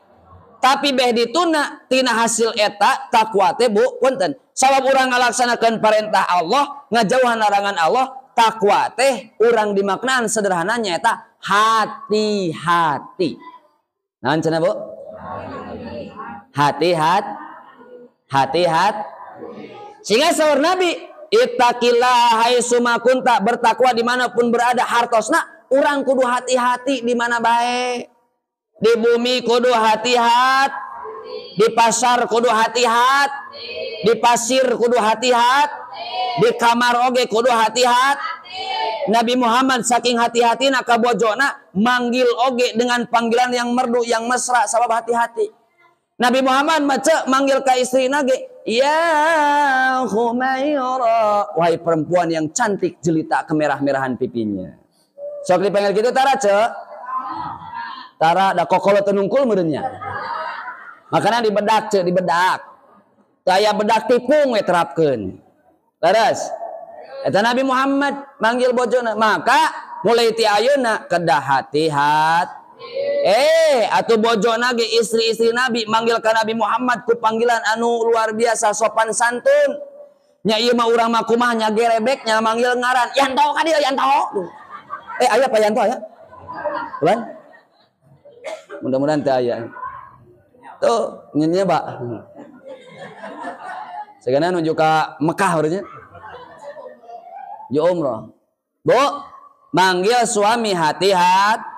Tapi beh dituna tina hasil eta takwa teh Bu punten. Sabab urang ngalaksanakeun perintah Allah, ngajauhan larangan Allah, takwa teh urang dimaknaan sederhananya eta hati-hati. Naon cenah Bu? Hati-hati. Hati-hati. Sehingga saur Nabi, ittaqillah haitsuma kunta, bertakwa dimanapun berada, hartosna urang kudu hati-hati di mana bae. Di bumi kudu hati-hati, di pasar kudu hati-hati, di pasir kudu hati-hati, di kamar oge kudu hati-hati. Nabi Muhammad saking hati-hatina ka bojona manggil oge dengan panggilan yang merdu, yang mesra, sabab hati-hati. Nabi Muhammad mace manggil ka istrina ge, ya Humaira, wahai perempuan yang cantik jelita kemerah-merahan pipinya. Sok dipanggil gitu tara ce? Tara da kokolo tenungkul meureunnya. Makanya dibedak ce, dibedak. Daya bedak tipung we terapkeun. Leres. Eta Nabi Muhammad manggil bojona, maka mulai ti ayeuna kedah hati-hati. Atuh bojona ge istri-istri Nabi manggil ka Nabi Muhammad ku panggilan anu luar biasa sopan santun. Nya ieu mah urang mah kumaha nya gerebek nya manggil ngaran Yanto ka dieu Yanto. Aya Pak Yanto aya? Bulan? Mudah-mudahan teu aya. Tuh, nyeunnya Pak. Segana nuju ka Mekah urangnya. Ju umroh. Bu, manggil suami hati-hati.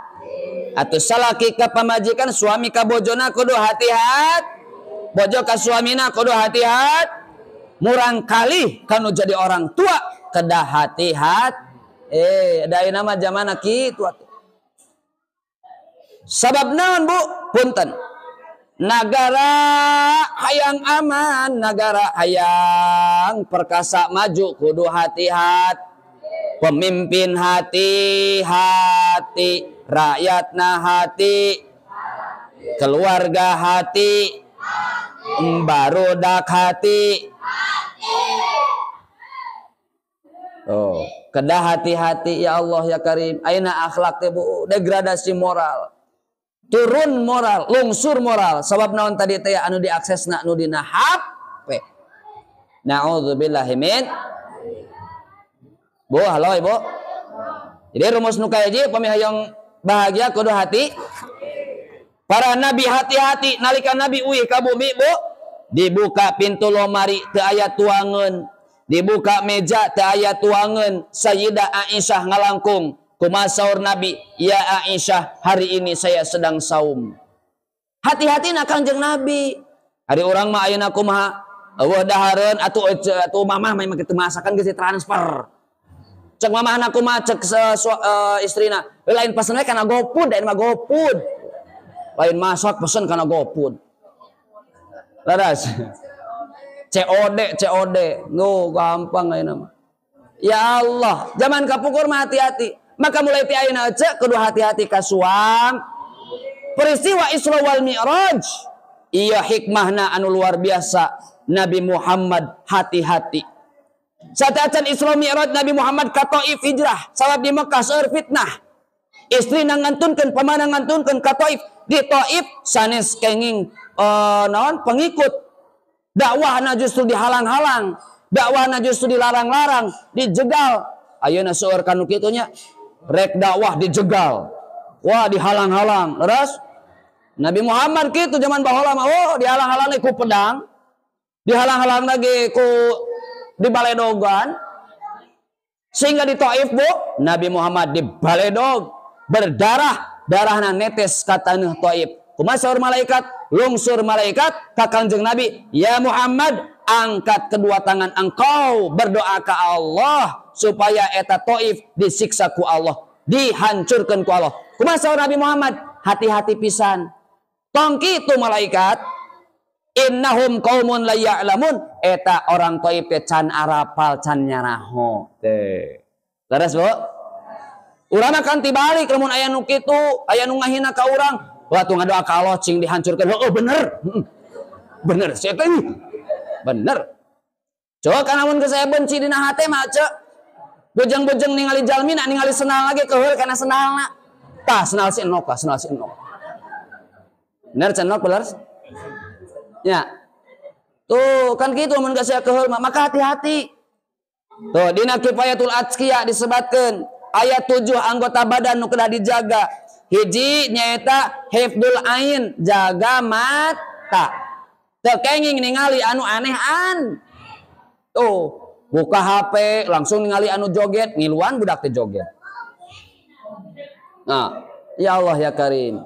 Atau salaki ka pamajikan, suami ka bojona kudu hati-hati. Bojo ka suamina kudu hati-hati. Murang kali kanu jadi orang tua kedah hati-hati. Da ayeuna mah zamana kitu atuh. Sabab naon Bu? Punten. Nagara hayang aman, nagara hayang perkasa maju kudu hati-hati. Pemimpin hati-hati, rakyatna hati, keluarga hati, barudak hati. Oh, kedah hati-hati ya Allah ya Karim. Ayeuna akhlak teh Bu, degradasi moral. Turun moral, lungsur moral. Sabab naon tadi teh anu diaksesna nu dina HP. Na'udzubillahi min. Bu, halo Ibu. Jadi rumus nu kahiji pami hayang bahagia kudu hati. Para nabi hati-hati nalika nabi uih ka bumi Bu, dibuka pintu lomari teu aya tuangeun, dibuka meja teu aya tuangeun. Sayyidah Aisyah ngalangkung. Kumaha saur Nabi, ya Aisyah, hari ini saya sedang saum. Hati-hati na Kangjeng Nabi. Hari orang mah ayeuna kumaha? Eueuh dahareun atuh atuh mamah mah kitu masakan geus transfer. Cek mamahna kumaha cek istrina, lain pesen we kana GoFood, lain mah GoFood. Lain masak pesen kana GoFood. Laras. COD, COD. Nu gampang ayeuna mah. Ya Allah, zaman kapungkur mah hati-hati. Maka mulai ti ayeuna cek kudu hati-hati ka suam. Peristiwa Isra wal Mi'raj, iya hikmahna anu luar biasa. Nabi Muhammad hati-hati. Sateuacan Isra Mi'raj Nabi Muhammad ka Taif hijrah, sabab di Mekah seueur fitnah. Istrina ngantunkeun, pamana ngantunkeun ka Taif. Di Taif sanes kenging naon pengikut. Dakwahna justru dihalang-halang, dakwahna justru dilarang-larang, dijegal. Ayeuna seueur kanu kitu nya. Rek dakwah dijegal. Wah, dihalang-halang. Terus Nabi Muhammad kitu zaman baheula mah, oh dihalang-halang ku pedang. Dihalang-halang lagi ku dibaledogan. Sehingga di Taif Bu, Nabi Muhammad dibaledog, berdarah, darahna netes ka taneuh Taif. Kumaha saur malaikat? Lungsur malaikat ka Kangjeng Nabi, ya Muhammad, angkat kedua tangan engkau berdoa ke Allah supaya eta Taif disiksa ku Allah, dihancurkan ku Allah. Kumaha saur Nabi Muhammad? Hati-hati pisan. Tong kitu malaikat, innahum qaumun la ya'lamun, eta orang Taif teh can arapal can nyaraho teh. Leres Bu? Urang mah kan tibalik lamun aya nu kitu, aya nu ngahina ka urang, wah tuh ngadoa ka Allah cing dihancurkan. Oh bener. Bener sia teh. Bener. Coba kan lamun geus saya benci dina hate mah cek. Bejeng-bejeng ningali jalmina ningali senal lagi keheul kana senalna. Tah senal si enok, tah senal si enok. Bener cenok bener? Ya. Tuh kan gitu mun geus aya keheul mah, maka hati-hati. Tuh dina Kifayatul Adzkiya disebatkeun aya 7 anggota badan nu kedah dijaga. Hiji nyaeta hifdzul ain, jaga mata. Teu kenging ningali anu aneh-an. Tuh, buka HP langsung ningali anu joget, ngiluan budak teh joget. Nah, ya Allah ya Karim.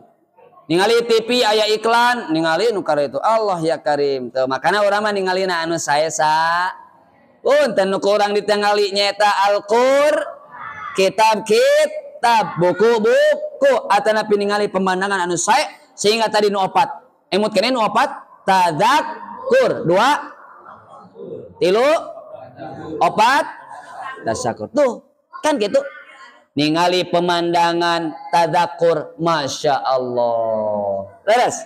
Ningali TV aya iklan, ningali nu kare itu Allah ya Karim. Tuh, makana urang mah ningalina anu saesa. Punten nu ku urang ditingali nyaeta Al-Qur, kitab-kitab, buku-buku, atanapi ningali pemandangan anu sae sehingga tadi nu opat. Emut keneh nu opat, tadzakur, 2 3 4 tasyakur. Tuh, kan gitu. Ningali pemandangan tadzakur, masya Allah. Leres.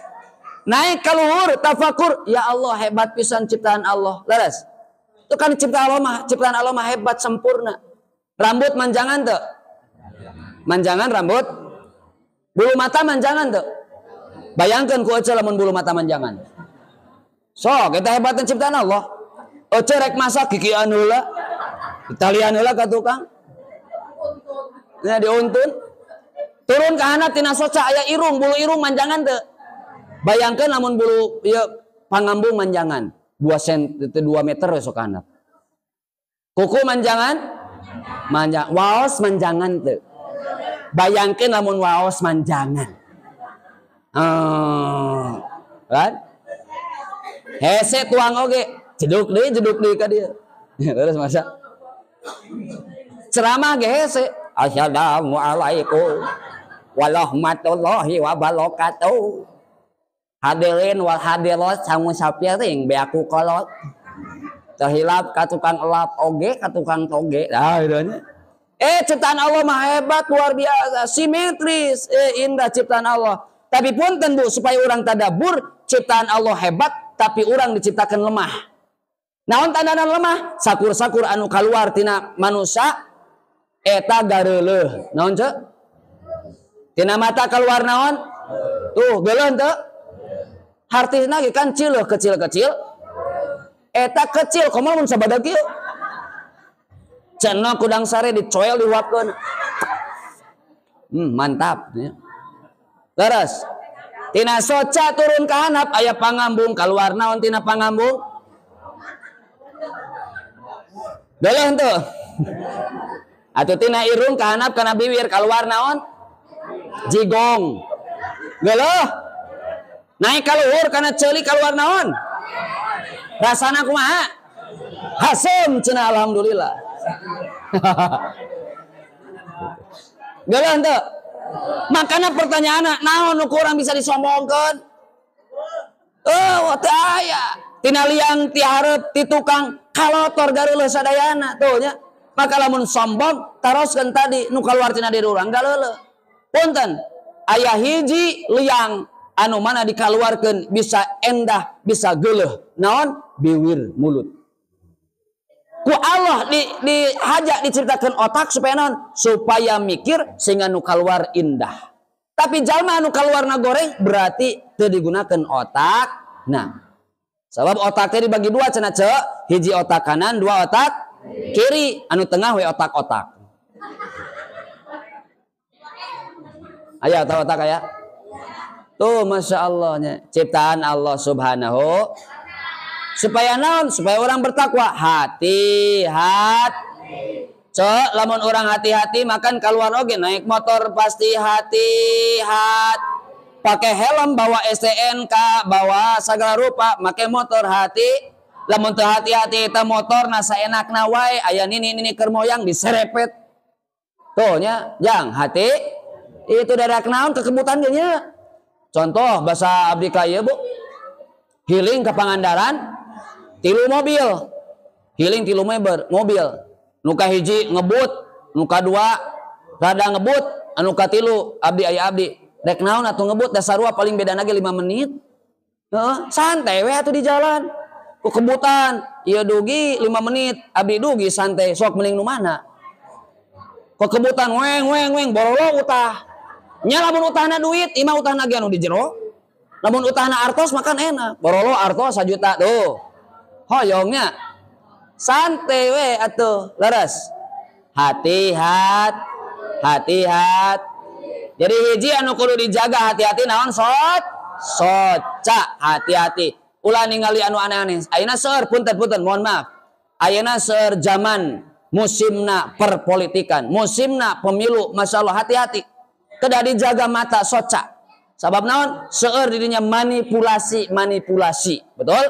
Naik ke luhur tafakur, ya Allah hebat pisan ciptaan Allah. Leres. Itu kan ciptaan Allah mah, ciptaan Allah mah hebat sempurna. Rambut manjangan tuh. Manjangan rambut. Bulu mata manjangan tuh. Bayangkan ku ece lamun bulu mata manjangan. So, kita hebatan ciptaan Allah. Ece rek masak kikian heula. Italian heula ka tukang. Nah, diuntun. Turun ke handap tina soca aya irung, bulu irung manjangan teu. Bayangkan lamun bulu ieu pangambung manjangan 2 sen 2 meter we sok handap. Kuku manjangan? Manjang. Waos manjangan teu. Bayangkan lamun waos manjangan. Kan? Hese tuang oge, jeduk deui ka dieu. Terus masa ceramah ge hese. Assalamualaikum warahmatullahi wabarakatuh. Hadirin wal hadirat sangu sapiring beaku kolot. Terhilap ka tukang elap oge ka tukang toge. Nah, gitu nya. Ciptaan Allah mah hebat luar biasa, simetris, indah ciptaan Allah. Tapi punten Bu, supaya orang tadabur, ciptaan Allah hebat tapi orang diciptakan lemah. Naon tandana lemah? Sakur-sakur anu kaluar tina manusia eta gareuleuh. Naon ceu? Tina mata keluar naon? Tuh, geuleuh teu? Hartina ge kan cileuh kecil-kecil. Eta kecil komo mun sabada kieu. Cenah kudang sare dicoel dihuapkeun. Mantap ya. Leres. Tina soca turun ka handap aya pangambung kaluar naon tina pangambung? Geuleuh teu? Atuh tina irung ka handap kana bibir kaluar naon? Jigong. Geuleuh. Naik ka luhur kana ceuli kaluar naon? Rasana kumaha? Hasem cenah alhamdulillah. Geuleuh teu? Makana pertanyaanna naon nu kurang bisa disombongkeun? Teu aya. Tina liang ti hareup ti tukang kalotor gareuleuh sadayana tuh nya. Maka lamun sombong taroskeun tadi nu kaluar tina diri urang galeuleuh. Punten, aya hiji liang anu mana dikaluarkeun bisa endah, bisa geuleuh. Naon? Biwir mulut. Ku Allah dihaja diciptakan otak supaya naon? Supaya mikir sehingga nu kaluar indah. Tapi jalma anu kaluarna goreng berarti teu digunakeun otak. Nah, sebab otaknya dibagi dua cenah ceu, hiji otak kanan, dua otak kiri, anu tengah we otak-otak. Aya otak-otak aya? Tuh masya Allahnya ciptaan Allah Subhanahu. Supaya naon? Supaya orang bertakwa. Hati-hati. Cek, lamun orang hati-hati makan keluar oge naik motor pasti hati-hati. Pakai helm, bawa STNK, bawa segala rupa, make motor hati. Lamun teu hati-hati eta motor nasa enakna wae aya nini-nini keur moyang diserepet. Tuh nya, jang hati itu dadak naon kekebutan ge nya. Contoh bahasa abdi ka ieu Bu. Healing ke Pangandaran tilu mobil. Healing tilu mobil. Nu ka hiji ngebut, nu ka dua rada ngebut, anu ka tilu abdi aya abdi. Rek naon atuh ngebut da sarua paling bedana ge 5 menit. Heeh, santai we atuh di jalan. Ku kebutan, ieu dugi 5 menit, abdi dugi santai, sok mending nu mana? Ku kebutan weng weng weng borolo utah. Nya lamun utahna duit, imah utahna ge anu di jero. Lamun utahna artos makan enak. Borolo artos 1 juta tuh. Hoyongnya santai we atuh, leres. Hati-hati, hati-hati. Jadi hiji anu kudu dijaga hati-hati naon sot soca hati-hati. Ulah ningali anu aneh-aneh. Ayeuna seueur punten-punten mohon maaf. Ayeuna seueur zaman musimna perpolitikan, musimna pemilu, masya Allah hati-hati. Kedah dijaga mata soca. Sabab naon? Seueur dirinya manipulasi-manipulasi, betul?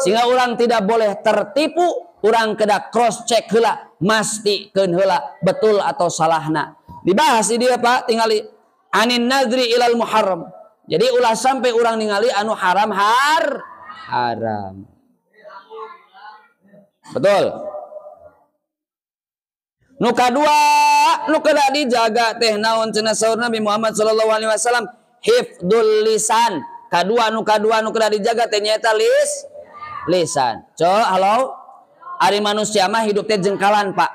Sehingga orang tidak boleh tertipu, orang kedah cross check heula, mastikeun heula betul atau salahna. Dibahas di dia Pak, tingali anin nadri ilal muharram. Jadi ulah sampai orang ningali anu haram haram. Betul. Nu kadua, nu kedah dijaga teh naon cenah saur Nabi Muhammad sallallahu alaihi wasallam, hifdzul lisan. Kadua nu kedah dijaga teh nyaeta lisan. Co, halo. Ari manusia mah hidup teh jengkalan, Pak.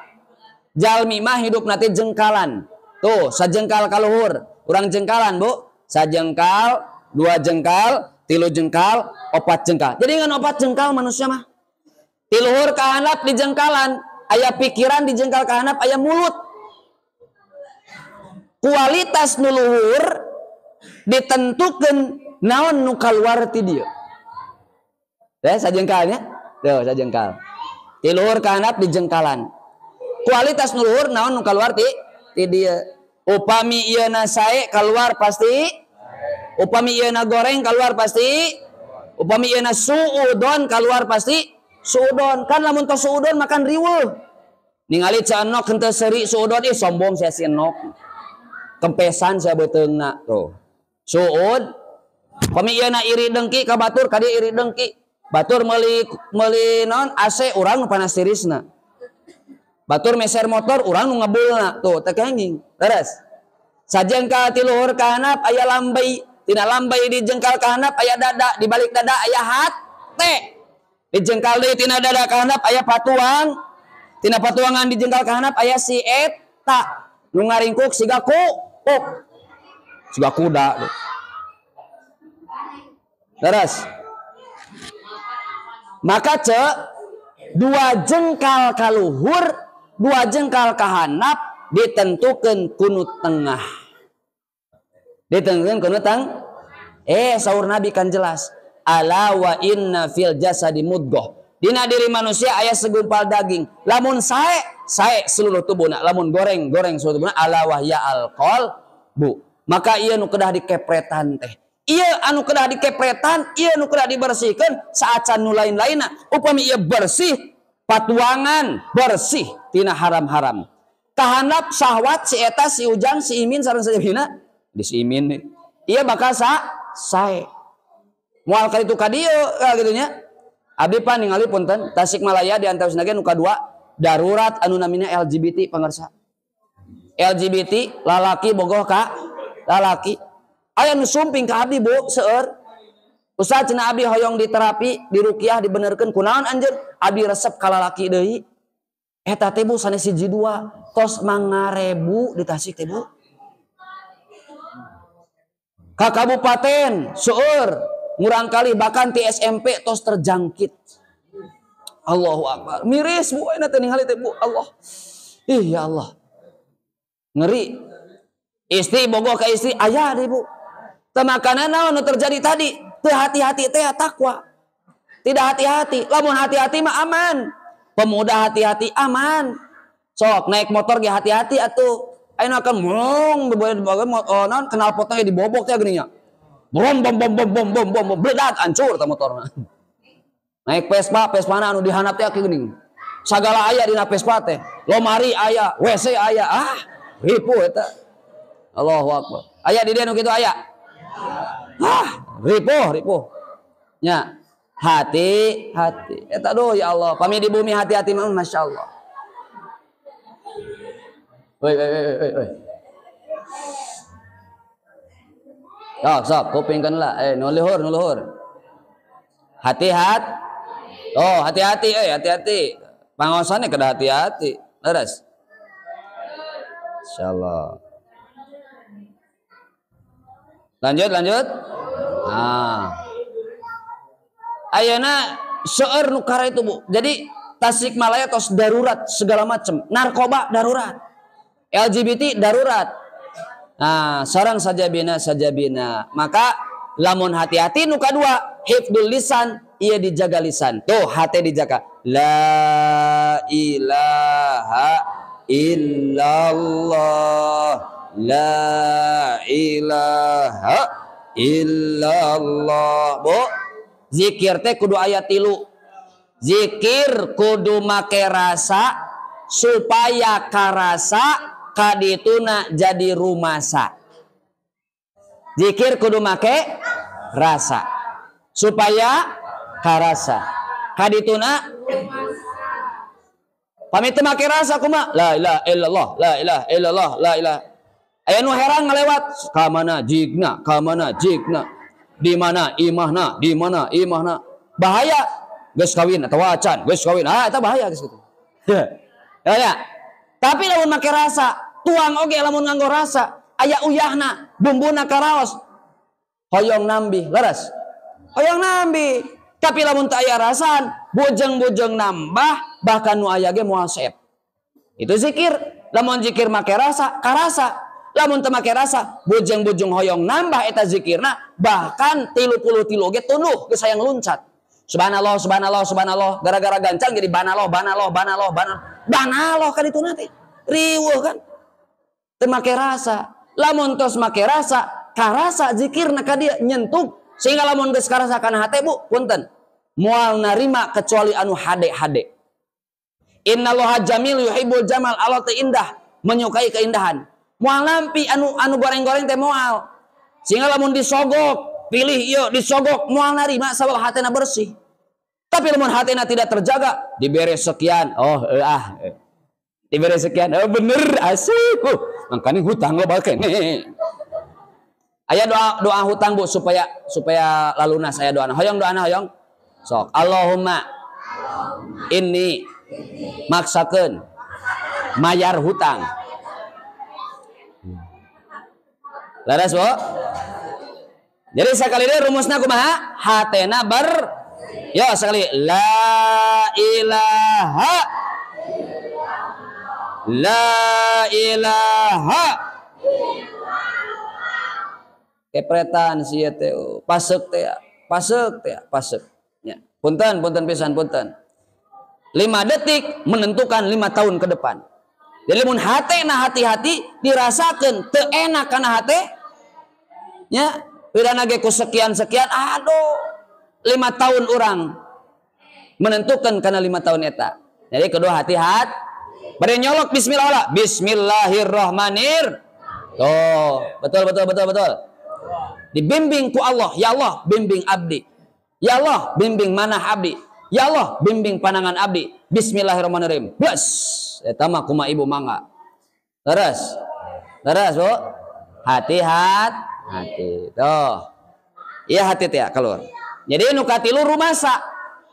Jalmi mah hidup nanti jengkalan. Tuh, sajengkal kaluhur. Urang jengkalan, Bu. Sajengkal, 2 jengkal, 3 jengkal, 4 jengkal. Jadi ngan 4 jengkal manusia mah. Tiluhur kahanap di jengkalan, aya pikiran di jengkal kahanap, aya mulut. Kualitas nu luhur ditentukan naon nu kaluar ti dieu. Ya, sajengkalnya. Tuh, sajengkal. Tiluhur kahanap di jengkalan. Kualitas nu luhur naon nu kaluar ti dieu. Upami ieu na sae keluar pasti, upami ieu na goreng keluar pasti, upami ieu na suudon keluar pasti suudon. Kan lamun tos suudon makan riweuh. Ningali Ca Enok henteu seuri suudon, ih sombong sia si Enok. Kempesan sia beuteungna tuh. Suud. Upami ieu na iri dengki ka batur, ka dieu iri dengki. Batur meuli naon AC urang nu panas tirisna. Batur meser motor urang nu ngebulna tuh teu kenging. Leres. Sajengkal ti luhur ka handap aya lambai, tina lambai di jengkal ka handap aya dada, di balik dada aya hate. Di jengkal deui tina dada ka handap aya patuang, tina patuangan di jengkal ka handap aya si eta nu ngaringkuk siga kuuk. Siga kuda. Leres. Maka cek 2 jengkal kaluhur, 2 jengkal kahanap ditentukan kunu tengah. Ditentukan kunu teng. Saur Nabi kan jelas. Ala wa inna fil jasadi mudghah. Dina diri manusia aya segumpal daging. Lamun sae, sae seluruh tubuhna. Lamun goreng, goreng seluruh tubuhna. Ala wahya alqalbu. Maka ieu nu kedah dikepretan teh. Ieu anu kedah dikepretan, ieu nu kedah dibersihkan saacan nu lain-lainna. Upami ieu bersih, patuangan bersih tina haram-haram. Kahanap syahwat si eta si Ujang si Imin sareng sajabina di si Imin nih. Ieu bakal sae. Moal ka ditu ka dieu kitu nya. Abdi pan ningali punten Tasikmalaya di antawisna ge nu kadua darurat anu namina LGBT pangarsa. LGBT lalaki bogoh ka lalaki. Aya nu sumping ka abdi Bu seueur. Ustaz cenah abdi hoyong diterapi, diruqyah, dibenerkeun kunaon anjeun? Abdi resep ka lalaki deui. Eta teh Bu sanes hiji dua, tos mangarebu di Tasik teh Bu. Ka kabupaten seueur ngurang kali bahkan ti SMP tos terjangkit. Allahu akbar. Miris Bu ayeuna teh ningali teh Bu. Allah. Ih ya Allah. Ngeri. Istri bogoh ka istri aya deui Bu. Teu makanan naon nu terjadi tadi? Teu hati-hati teh takwa. Tidak hati-hati. Lamun hati-hati mah aman. Pemuda hati-hati aman. Sok naik motor ge hati-hati atuh. Ayeuna akan mong naon kenal potongnya dibobok teh geuning nya. Bom bom bom bom bom bom bom bledak hancur tah motorna. Naik Vespa, Vespana anu dihandap teh geuning. Sagala aya dina Vespa teh. Lomari aya, WC aya. Ah, ripuh eta. Allahu akbar. Aya di dieu nu kitu aya. Ah, ripuh, ripuh. Nya, hati, hati. Eta duh ya Allah, pami di bumi hati-hati mah masyaallah. Woi, woi, woi, woi. Sok, sok, kupingkeun lah. Nu luhur, nu luhur. Hati-hati. Oh, hati-hati, hati-hati. Pangaosannya kedah hati-hati. Leres. Insyaallah. Lanjut, lanjut. Ah. Ayeuna seueur nu kara itu, Bu. Jadi Tasikmalaya tos darurat segala macam, narkoba darurat, LGBT darurat. Nah, sarang sajabina sajabina. Maka lamun hati-hati nu kadua, hifdzul lisan, ia dijaga lisan. Tuh hati dijaga. La ilaha illallah, la ilaha illallah. Bu, zikir teh kudu aya 3. Zikir kudu make rasa supaya karasa kadituna jadi rumasa. Zikir kudu make rasa supaya karasa kadituna pamit teu make rasa kumaha? La ilaha illallah, la ilaha illallah, la ilaha. Aya nu herang ngalewat ka mana jigna, ka mana jigna, di mana imahna, di mana imahna. Bahaya. Geus kawin atau acan, geus kawin. Ah, eta bahaya geus kitu. Ya, ya. Tapi lamun make rasa, tuang oge lamun nganggo rasa, aya uyahna, bumbuna karaos. Hoyong nambih, leres. Hoyong nambih. Tapi lamun teu aya rasaan, bujeng-bujeng nambah, bahkan nu aya ge moal seep. Itu zikir. Lamun zikir make rasa, karasa. Lamun teu make rasa, bujeng-bujeng hoyong nambah eta zikirna, bahkan 33 oge tunduh geus hayang luncat. Subhanallah, subhanallah, subhanallah. Gara-gara gancang jadi banaloh, banaloh, banaloh, banaloh. Banaloh kan itu nanti. Riweuh kan. Teu make rasa. Lamun tos make rasa, karasa zikirna ka dieu nyentuh. Sehingga lamun geus karasa kana hate, Bu, punten. Moal narima kecuali anu hade-hade. Innallaha jamil yuhibbul jamal. Allah teh indah, menyukai keindahan. Moal nampi anu goreng-goreng teh moal. Sehingga lamun disogok, pilih ieu disogok moal narima sabab hatena bersih. Tapi lamun hatena tidak terjaga, dibere sekian, oh ah. Dibere sekian, oh bener asik. Makanya hutang loba keneh. Aya doa hutang, Bu, supaya lalunas aya doana. Hoyong doana hoyong. Sok, Allahumma inni maksakeun mayar hutang. Laras, Bu? Jadi sekali ini rumusnya kumaha? Hatena ber. Yo sekali la ilaha, la ilaha. Kepretan sia teh, pasek teh, pasek teh, pasek. Ya. Punten, punten pisan, punten. 5 detik menentukan 5 tahun ke depan. Jadi mun hatena hati-hati dirasakeun teu enak kana hate. Ya. Pidana ge ku sekian-sekian, aduh, 5 tahun orang menentukan karena 5 tahun eta. Jadi kedua hati-hati. Bari nyolok bismillah lah. Bismillahirrahmanir. Tuh, betul betul betul betul. Dibimbing ku Allah, ya Allah bimbing abdi. Ya Allah bimbing manah abdi. Ya Allah bimbing panangan abdi. Bismillahirrahmanirrahim. Bes, eta mah kumaha ibu mangga. Terus. Terus, Bu. Hati-hati. Hati tuh, iya hati teh keluar. Jadi nu katilu rumasa,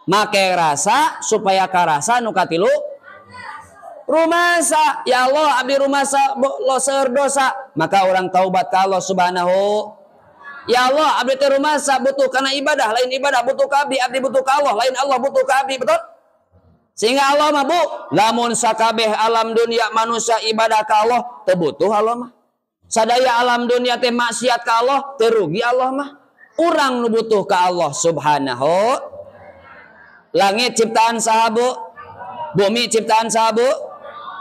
make rasa supaya karasa nu katilu rumasa. Ya Allah abdi rumasa lo seueur dosa, maka orang taubat ka Allah Subhanahu. Ya Allah abdi teh rumasa butuh kana ibadah, lain ibadah butuh ka abdi, abdi butuh ka Allah, lain Allah butuh ka abdi, betul? Sehingga Allah mah, Bu, lamun sakabeh alam dunia manusia ibadah ka Allah, teu butuh Allah mah. Sadaya alam dunia teh maksiat ka Allah, terugi Allah mah. Urang nu butuh ka Allah Subhanahu. Langit ciptaan saha, Bu? Bumi ciptaan saha, Bu?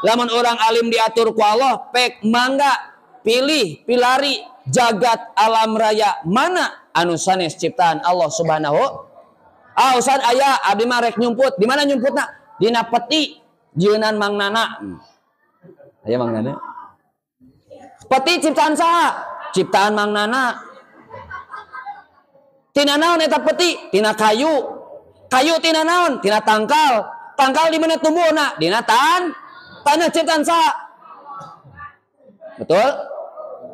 Lamun urang alim diatur ku Allah, pek mangga pilih pilari jagat alam raya mana anu sanes ciptaan Allah Subhanahu. Ah Ustaz aya abdi mah rek nyumput. Di mana nyumputna? Dina peti jieunan Mang Nana. Aya Mang Nana. Peti ciptaan saha? Ciptaan Mang Nana. Tina naon eta peti? Tina kayu. Kayu tina naon? Tina tangkal. Tangkal di mana tumbuhna? Dina tanah ciptaan saha? Betul?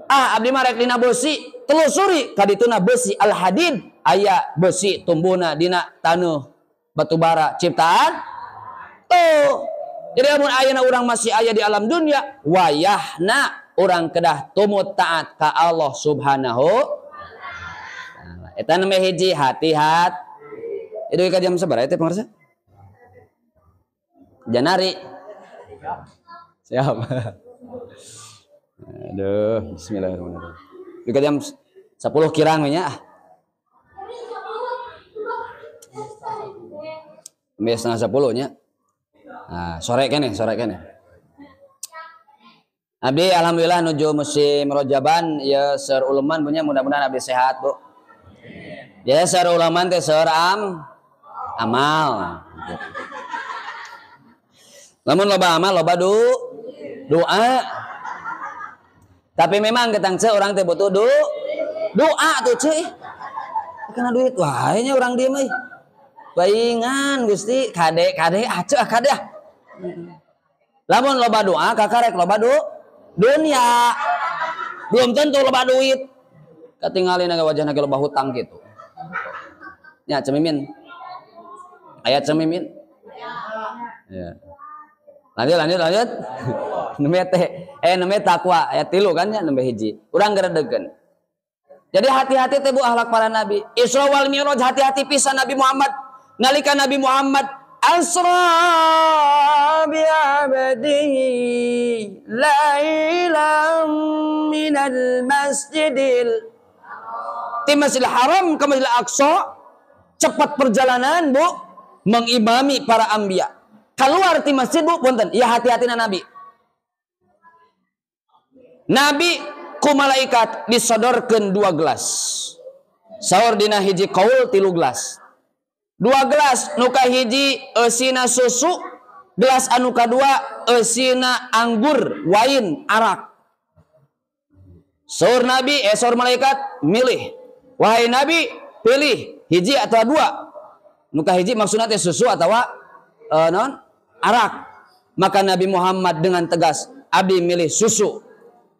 Ah abdi mah rek dina besi, telusuri kadituna besi al hadid aya besi tumbuhna dina taneuh batu bara ciptaan. Tuh. Jadi lamun ayeuna urang masih aya di alam dunia, wayahna orang kedah tumut taat ka Allah Subhanahu. Eta nembe hiji hati-hati. Itu ka jam sabaraha teh pangarsa? Janari. Siap. Aduh, bismillahirrahmanirrahim. Dugi ka jam 10 kirang we nya ah. Nembe 9:30 nya. Nah, sore keneh, sore keneh. Abdi alhamdulillah nuju musim Rojaban ya seur uleman punya mudah-mudahan abdi sehat, Bu. Ya seur uleman teh seur amal. Lamun loba amal loba doa. Tapi memang ketang ce orang teh butuh doa tuh ce. Karena duit wae nya urang diem euy. Baingan Gusti kade kade ah ce kade ah. Lamun loba doa kakarek loba dunia. Belum tentu loba duit. Katingalin wajahna ge loba hutang gitu. Ya cemimin. Ayat cemimin. Ya. Lanjut. Nembe teh nembe takwa ayat 3 kan ya nembe hiji. Urang geredegeun. Jadi hati-hati teh Bu akhlak para nabi. Isra wal Mi'raj hati-hati pisan Nabi Muhammad. Nalika Nabi Muhammad asra bi 'abdihi lailan minal masjidil ti Masjidil Haram ke Masjidil Aqsa, cepat perjalanan Bu mengimami para anbiya. Keluar ti masjid Bu punten, ya hati-hatina Nabi. Nabi ku malaikat disodorkeun 2 gelas. Saur dina hiji kaul 3 gelas. 2 gelas nu kahiji eusina susu, gelas anu kadua eusina anggur, wain, arak. Saur Nabi, saur malaikat milih. Wahai Nabi, pilih hiji atau 2. Nu kahiji maksudna teh susu atawa non arak. Maka Nabi Muhammad dengan tegas, abdi milih susu.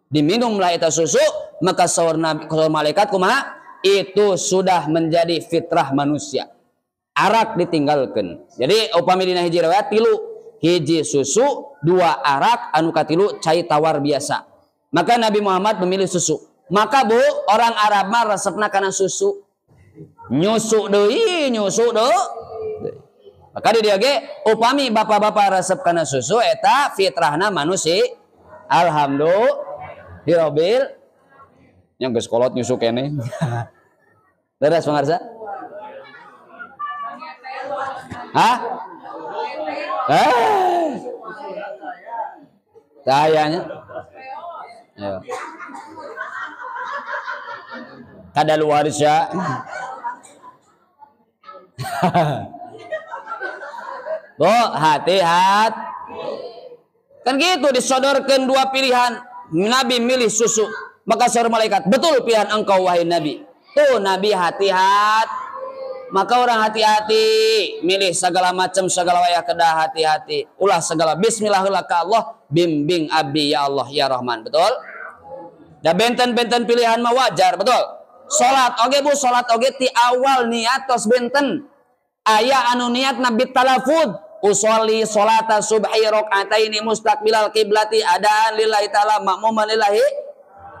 Diminumlah eta susu, maka saur Nabi, saur malaikat kumaha? Itu sudah menjadi fitrah manusia. Arak ditinggalkan. Jadi upami dina hiji riwayat 3, hiji susu, 2 arak, anu katilu cai tawar biasa. Maka Nabi Muhammad memilih susu. Maka Bu, orang Arab mah resepna kana susu. Nyusu deui, nyusu deui. Maka di dieu ge upami bapak-bapak resep kana susu eta fitrahna manusia. Alhamdulillah. Yang geus kolot nyusu keneh. Leres pangarsa? Hah? Sayanya. Ya. Kadaluarsa. Bu, hati-hati. Kan gitu disodorkan 2 pilihan. Nabi milih susu. Maka saur malaikat, betul pilihan engkau wahai Nabi. Tuh Nabi hati-hati. Maka orang hati-hati milih segala macam segala wayah kedah hati-hati. Ulah segala bismillah ka Allah bimbing abdi ya Allah ya Rahman. Betul? Da benten-benten pilihan mah wajar, betul? Salat oge Bu, salat oge ti awal niat tos benten. Aya anu niat nabi talafud, usolli salata subhi rakaataini mustaqbilal qiblati adaan lillahi ta'ala makmuman lillahi.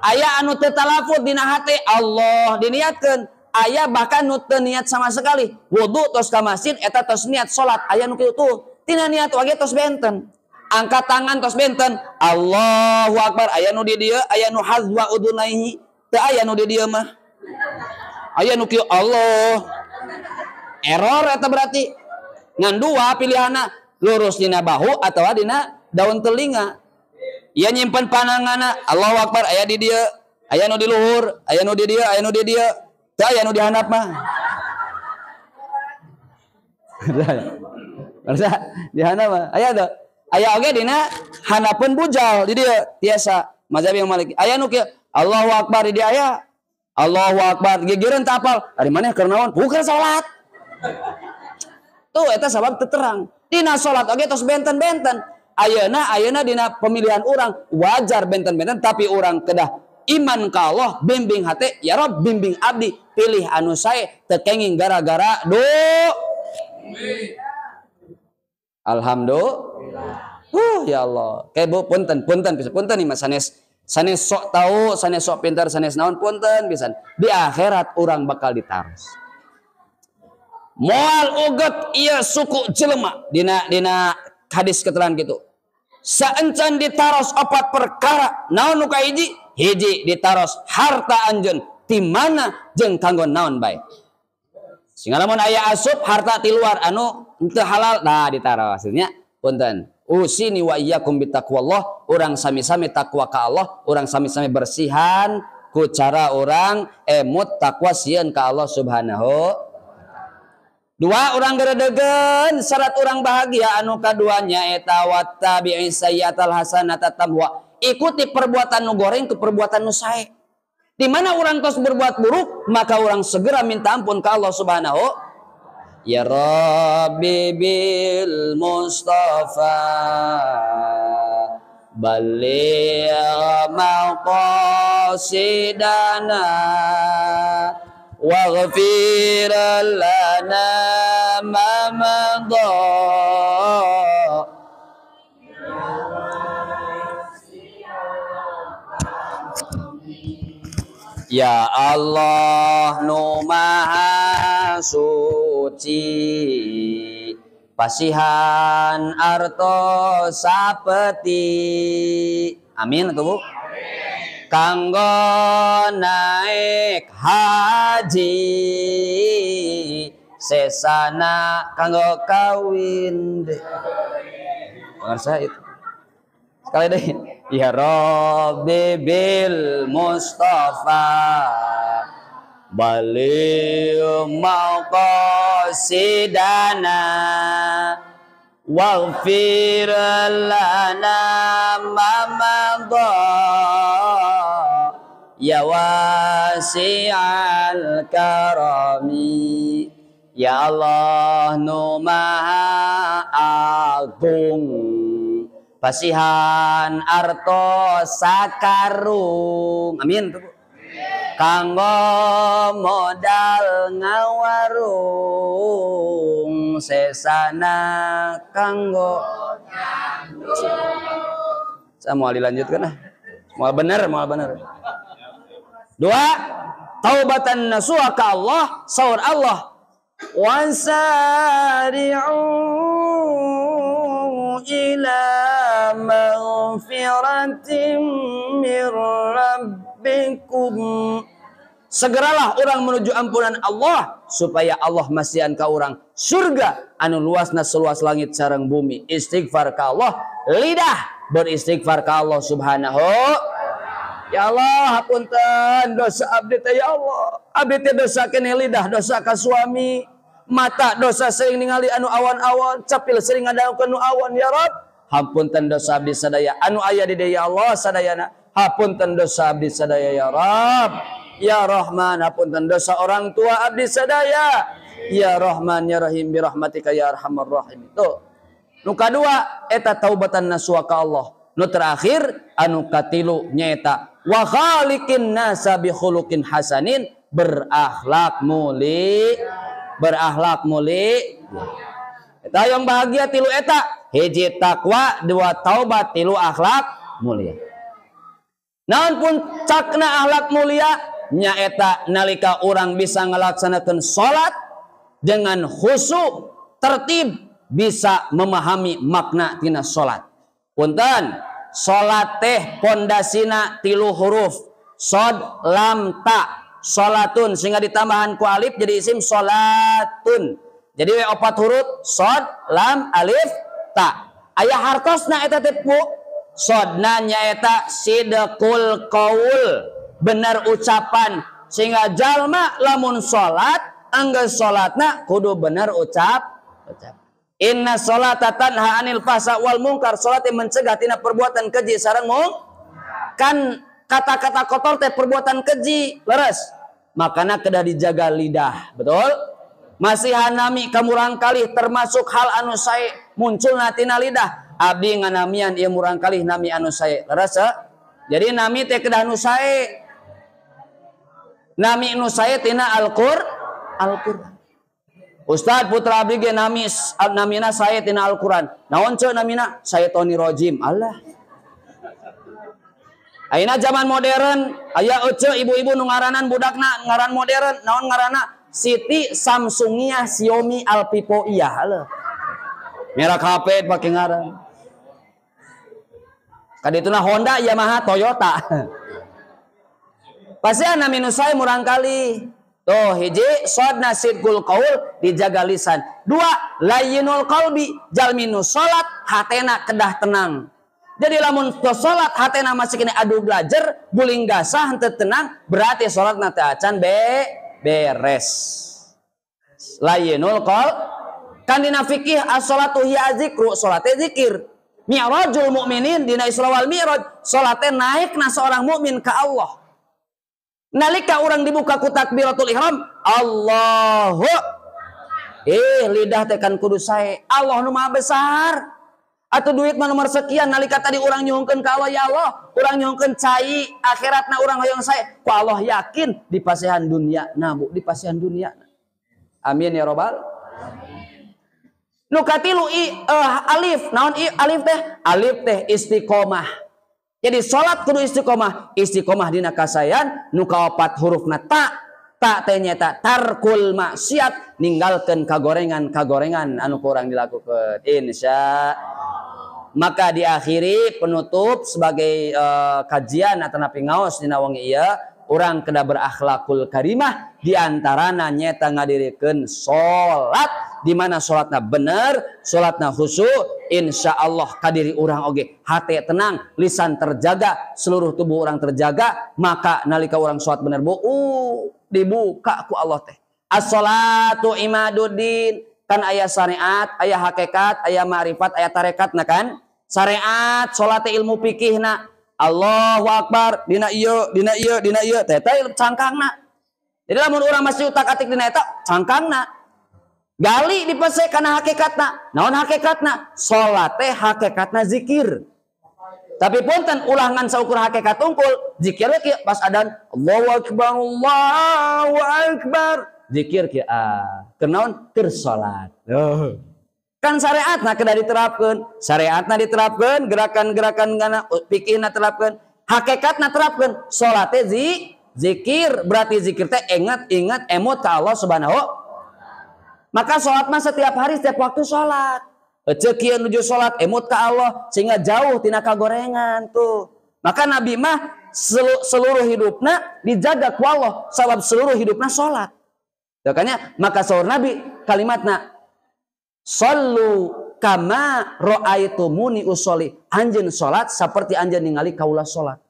Aya anu teu talafud dina hate Allah diniatkeun. Aya bahkan nu teu niat sama sekali. Wudu tos ka masjid eta tos niat salat. Aya nu kitu tuh. Tina niat oge tos benten. Angkat tangan tos benten. Allahu akbar. Aya nu di dieu, aya nu hazwa udunaihi. Teu aya nu di dieu mah. Aya nu kieu Allah. Error eta berarti. Ngan 2 pilihanna, lurus dina bahu atawa dina daun telinga. Ieu nyimpen pananganna, Allahu akbar aya di dieu, aya nu di luhur, aya nu di dieu, aya nu di dieu. Teu aya nu di handap mah. Barasa di handap mah. Aya teu? Aya oge dina handapeun bujal di dieu tiasa mazhab yang Maliki. Aya nu kieu, Allahu akbar di dieu aya. Allahu akbar gigireun teu apal. Ari maneh keur naon? Bukan salat. Tuh eta sabab teu terang. Dina salat oge tos benten-benten. Ayeuna dina pemilihan urang wajar benten-benten tapi urang kedah iman ka Allah bimbing hate ya Rob bimbing abdi pilih anu sae teu kenging gara-gara do. Alhamdulillah. Ya Allah. Kayak Bu punten nih Mas sanes Sanes sok tahu, sanes sok pintar, sanes naon punten pisan. Di akhirat urang bakal ditaros. Moal uget ieu suku jelema dina hadis keterangan gitu. Saencan ditaros opat perkara, naon nu kahiji? Hiji ditaros harta anjeun ti mana jeung kanggo naon bae. Sehingga lamun aya asup harta ti luar anu teu halal, nah ditaros nya punten. Usini wa iyyakum bitaqwallah, urang sami-sami takwa ka Allah, urang sami-sami bersihan ku cara urang emut takwa sieun ka Allah Subhanahu. Dua, urang geredegen syarat urang bahagia anu kaduanya eta wattabi'i sayyatal hasanata tamwa. Ikuti perbuatan nu goreng ke perbuatan nu sae. Di mana urang tos berbuat buruk, maka urang segera minta ampun ka Allah Subhanahu. Ya Rabbi bil Mustafa baligh maqasidana waghfir lana ma madha. Ya Allah nu maha suci pasihan arto sapeti. Amin atuh Bu. Kanggo naik haji sesana kanggo kawin deh. Pengarsa itu. Sekali deh. Ya Rabbi bil Mustafa baligh maqasidana waghfir lana ma madha ya wasi'al karami. Ya Allah nu maha agung pasihan arto sakarung. Amin. Kanggo modal ngawarung sesana kanggo. Saya mau dilanjutkan ah. Mau bener, mau bener. Dua, taubatan nasuha ka Allah, saur Allah. Wasari'u ila maghfiratin mir rabbikum. Segeralah orang menuju ampunan Allah supaya Allah masihan ka orang surga anu luasna seluas langit sareng bumi. Istighfar ka Allah, lidah beristighfar ka Allah Subhanahu. Ya Allah, hapunten dosa abdi teh ya Allah. Abdi teh dosa keneh lidah, dosa ka suami, mata dosa sering ningali anu awan-awan, capil sering ngadangukeun nu awan ya Rabb. Hapunten dosa abdi sadaya anu aya di dieu ya Allah sadayana. Hapunten dosa abdi sadaya ya Rabb. Ya Rahman, hapunten dosa orang tua abdi sadaya. Ya Rahman ya Rahim bi rahmatika ya arhamar rahim. Tuh. Nu kadua eta taubatan nasuha ka Allah. Nu terakhir anu katilu nyaeta wa khaliqin nasa bi khuluqin hasanin, berakhlak mulia, berakhlak mulia. Eta yang bahagia tilu eta, hiji takwa, dua taubat, tilu akhlak mulia. Naon pun cakna akhlak mulia nyaeta nalika orang bisa ngelaksanakan salat dengan khusyuk, tertib, bisa memahami makna tina salat. Punten, salat teh pondasina tilu huruf, sod, lam, ta. Salatun sehingga ditambahan ku alif jadi isim salatun. Jadi we opat huruf sod, lam, alif, ta. Aya hartosna eta teh Bu. Sodna nyaeta sidqul qaul, benar ucapan. Sehingga jalma lamun salat anggeus salatna kudu benar ucap. Inna sholata tanha anil fahsya wal mungkar, salat yang mencegah tina perbuatan keji sareng mung kan kata-kata kotor teh perbuatan keji, leres. Makana kedah dijaga lidah, betul? Masih hanami kamurang kalih termasuk hal anu sae munculna tina lidah. Abdi nganamian ieu murang kalih nami anu sae, leres. Jadi nami teh kedah nu sae. Nami nu sae tina Al-Qur'an. Ustad putra abdi ge nami namina sae tina Al-Qur'an. Naon ceu namina? Sae Tony Rojim. Allah. Ayeuna zaman modern, aya ece ibu-ibu nu ngaranan budakna ngaran modern, naon ngaranna? Siti Samsungiah Xiaomi Alpipoiah. Halo. Merek HP pake ngaran. Kadituna Honda, Yamaha, Toyota. Pasti ana minus saya murang kali. Tuh hiji sodna sidqul qaul dijaga lisan. Dua layyinul qalbi jalmi nu salat hatena kedah tenang. Jadi lamun tos salat hatena masih kene adu belajar buling gasah henteu tenang berarti salatna teh acan beres. Layyinul qal kan dina fikih as-salatu hiya zikru, salat teh zikir. Mi'rajul mukminin dina Isra wal Mi'raj, salat teh naikna seorang mukmin ka Allah. Nalika orang dibuka ku takbiratul ihram, Allahu lidah teh kan kudu sae. Allah nu maha besar. Atau duit mah nomor sekian nalika tadi urang nyuhunkeun ka Allah, ya Allah, urang nyuhunkeun cai akhiratna urang hoyong sae. Ku Allah yakin dipasihan dunia na bu, dipasihan dunia. Amin ya robbal. Nu katilu alif, naon alif teh? Alif teh istiqomah. Jadi salat kudu istiqomah, istiqomah dina kasayan nu kaopat hurufna ta, ta teh nyaeta tarkul maksiat, ninggalkeun kagorengan-kagorengan anu kurang dilakukeun. Insya maka diakhiri penutup sebagai kajian atau napi ngaos dina wengi ieu, urang kedah berakhlakul karimah diantarana nyaeta ngadirikeun salat di mana salatna bener, salatna khusyuk, insya Allah kadiri urang oge hati tenang, lisan terjaga, seluruh tubuh orang terjaga, maka nalika orang salat bener bu, dibuka ku Allah teh. As-salatu imaduddin, kan aya syariat, aya hakikat, aya ma'rifat, aya tarekat na kan? Syariat, salat ilmu fikihna. Allahu akbar, dina ieu, dina ieu, dina ieu, teh teh cangkangna. Jadi lamun urang masih utak-atik dina eta cangkangna. Gali dipese kana hakikatna. Naon hakikatna? Salat teh hakikatna zikir. Tapi punten ulah ngan saukur hakikat unggul, zikir we kieu pas adan Allahu akbar, Allahu akbar. Zikir kieu ah. Keur naon? Keur salat. Oh. Kan syariatna kedah diterapkeun, syariatna diterapkeun, gerakan-gerakan kana fikihna terapkeun, hakikatna terapkeun. Salat teh zikir, berarti zikir teh ingat-ingat emut ka Allah Subhanahu. Maka sholat mah setiap hari, setiap waktu sholat. Ece kieu nuju sholat, emut ka Allah sehingga jauh tina kagorengan tuh. Maka Nabi mah seluruh hidupna dijaga ku Allah, sabab seluruh hidupna sholat. Makanya maka saur Nabi kalimatna sallu kama ra'aitumuni usolli. Anjeun sholat seperti anjeun ningali kaula sholat.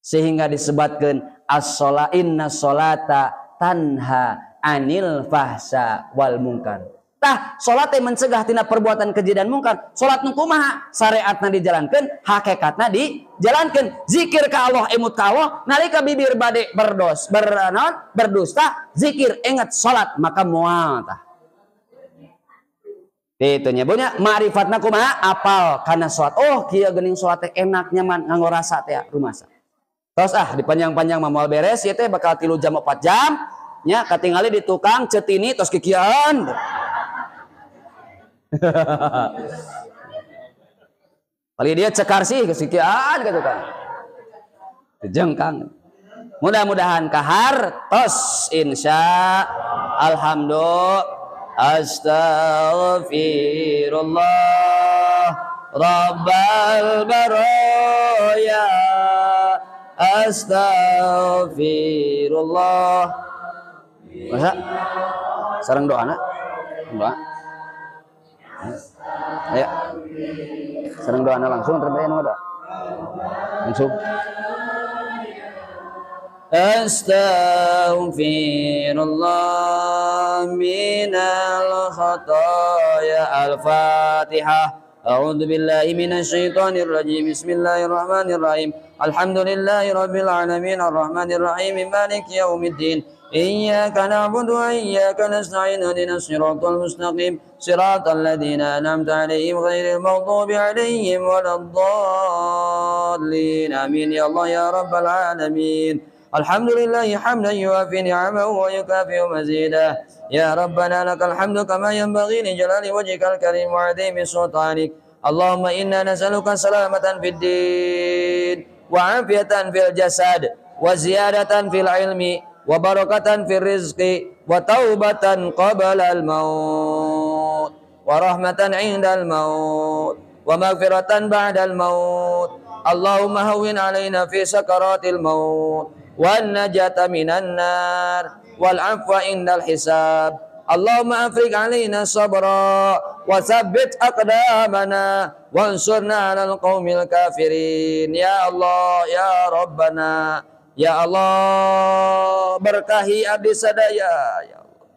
Sehingga disebutkeun as-sholat inna sholata tanha anil fahsa wal mungkar. Tah salat teh mencegah tina perbuatan keji dan mungkar. Salat nu kumaha? Syariatna dijalankeun, hakikatna dijalankeun. Zikir ka Allah, emut ka Allah, nalika bibir bade berdos, bernaon, berdusta, zikir ingat salat maka moal tah. Itu nya bonya ma'rifatna kumaha? Apal kana salat. Oh, kieu geuning salat teh enak nyaman nganggo rasa teh rumasa. Terus ah dipanjang-panjang mah moal beres ieu teh bakal 3 jam 4 jam. Nya katingali di tukang cetini tos kikian. Kali dia cekar sih kekikian ke tukang. Jengkang. Mudah-mudahan kahar tos insya alhamdulillah astaghfirullah rabbal baraya astaghfirullah. Masa sareng doa nak? Doa. Ayo. Sareng doa langsung terbaik doa. Langsung. Astaghfirullah minal khataya. Al-Fatihah. A'udzu billahi minasyaitonir rajim. Bismillahirrahmanirrahim. Alhamdulillahi rabbil alamin arrahmanir rahim maliki yaumiddin. Iyyaka na'budu wa iyyaka nasta'in ihdinas siratal mustaqim siratal ladzina an'amta 'alaihim ghairil maghdubi 'alaihim waladdallin. Amin ya Allah ya rabbal alamin. Alhamdulillahi hamdan yuwafi ni'amahu wa yukafi'u mazidah. Ya Rabbana lakal hamdu kama yanbaghi li jalali wajhikal karim wa 'azimi sultanik. Allahumma inna nas'aluka salamatan fid din wa afiatan fil jasad wa ziyadatan fil ilmi wa barakatan fil rizqi wa taubatan qabla al maut wa rahmatan indal maut wa maghfiratan ba'dal maut. Allahumma hawwin alaina fi sakaratil maut wan najata minan nar wal afwa indal hisab. Allahumma afrig alaina sabra wa tsabbit aqdamana wansurna 'alal qaumil kafirin. Ya Allah, ya Rabbana, ya Allah, berkahi abdi sadaya ya Allah.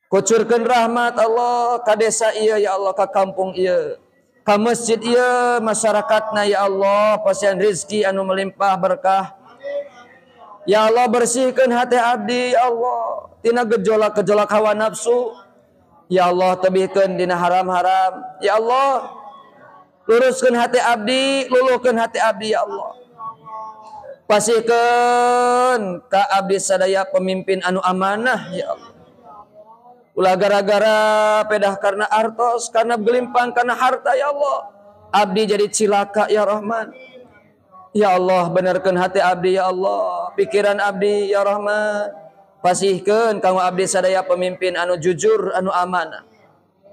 Kucurkeun rahmat Allah ka desa ieu ya Allah, ka kampung ieu, ka masjid ieu, masyarakatna ya Allah, pasian rezeki anu melimpah berkah. Ya Allah, bersihkan hati abdi ya Allah tina gejolak-gejolak hawa nafsu. Ya Allah, tebihkeun dina haram-haram. Ya Allah, luruskan hati abdi, luluhkeun hati abdi ya Allah. Pasihkeun ka abdi sadaya pemimpin anu amanah ya Allah. Ulah gara-gara pedah karena artos, karena gelimpang, karena harta ya Allah, abdi jadi cilaka ya Rahman. Ya Allah, benarkan hati abdi ya Allah, pikiran abdi ya Rahman. Pasihkeun kanggo abdi sadaya pemimpin anu jujur, anu amanah.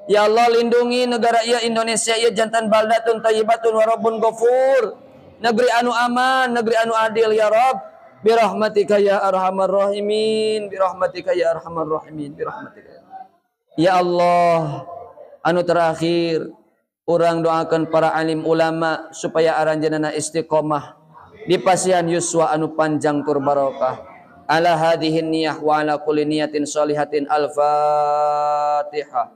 Ya Allah, lindungi negara ieu Indonesia ieu jantan baldatun thayyibatun wa rabbun ghafur. Negeri anu aman, negeri anu adil ya Rabb. Bi rahmatika ya arhamar rahimin, bi rahmatika ya arhamar rahimin, bi rahmatika. Ya Allah, anu terakhir urang doakan para alim ulama supaya aranjeunana istiqomah di pasihan yuswa anu panjang tur barokah. Ala hadhihi niyah wa ala kulli niyatin sholihatin. Al-Fatihah.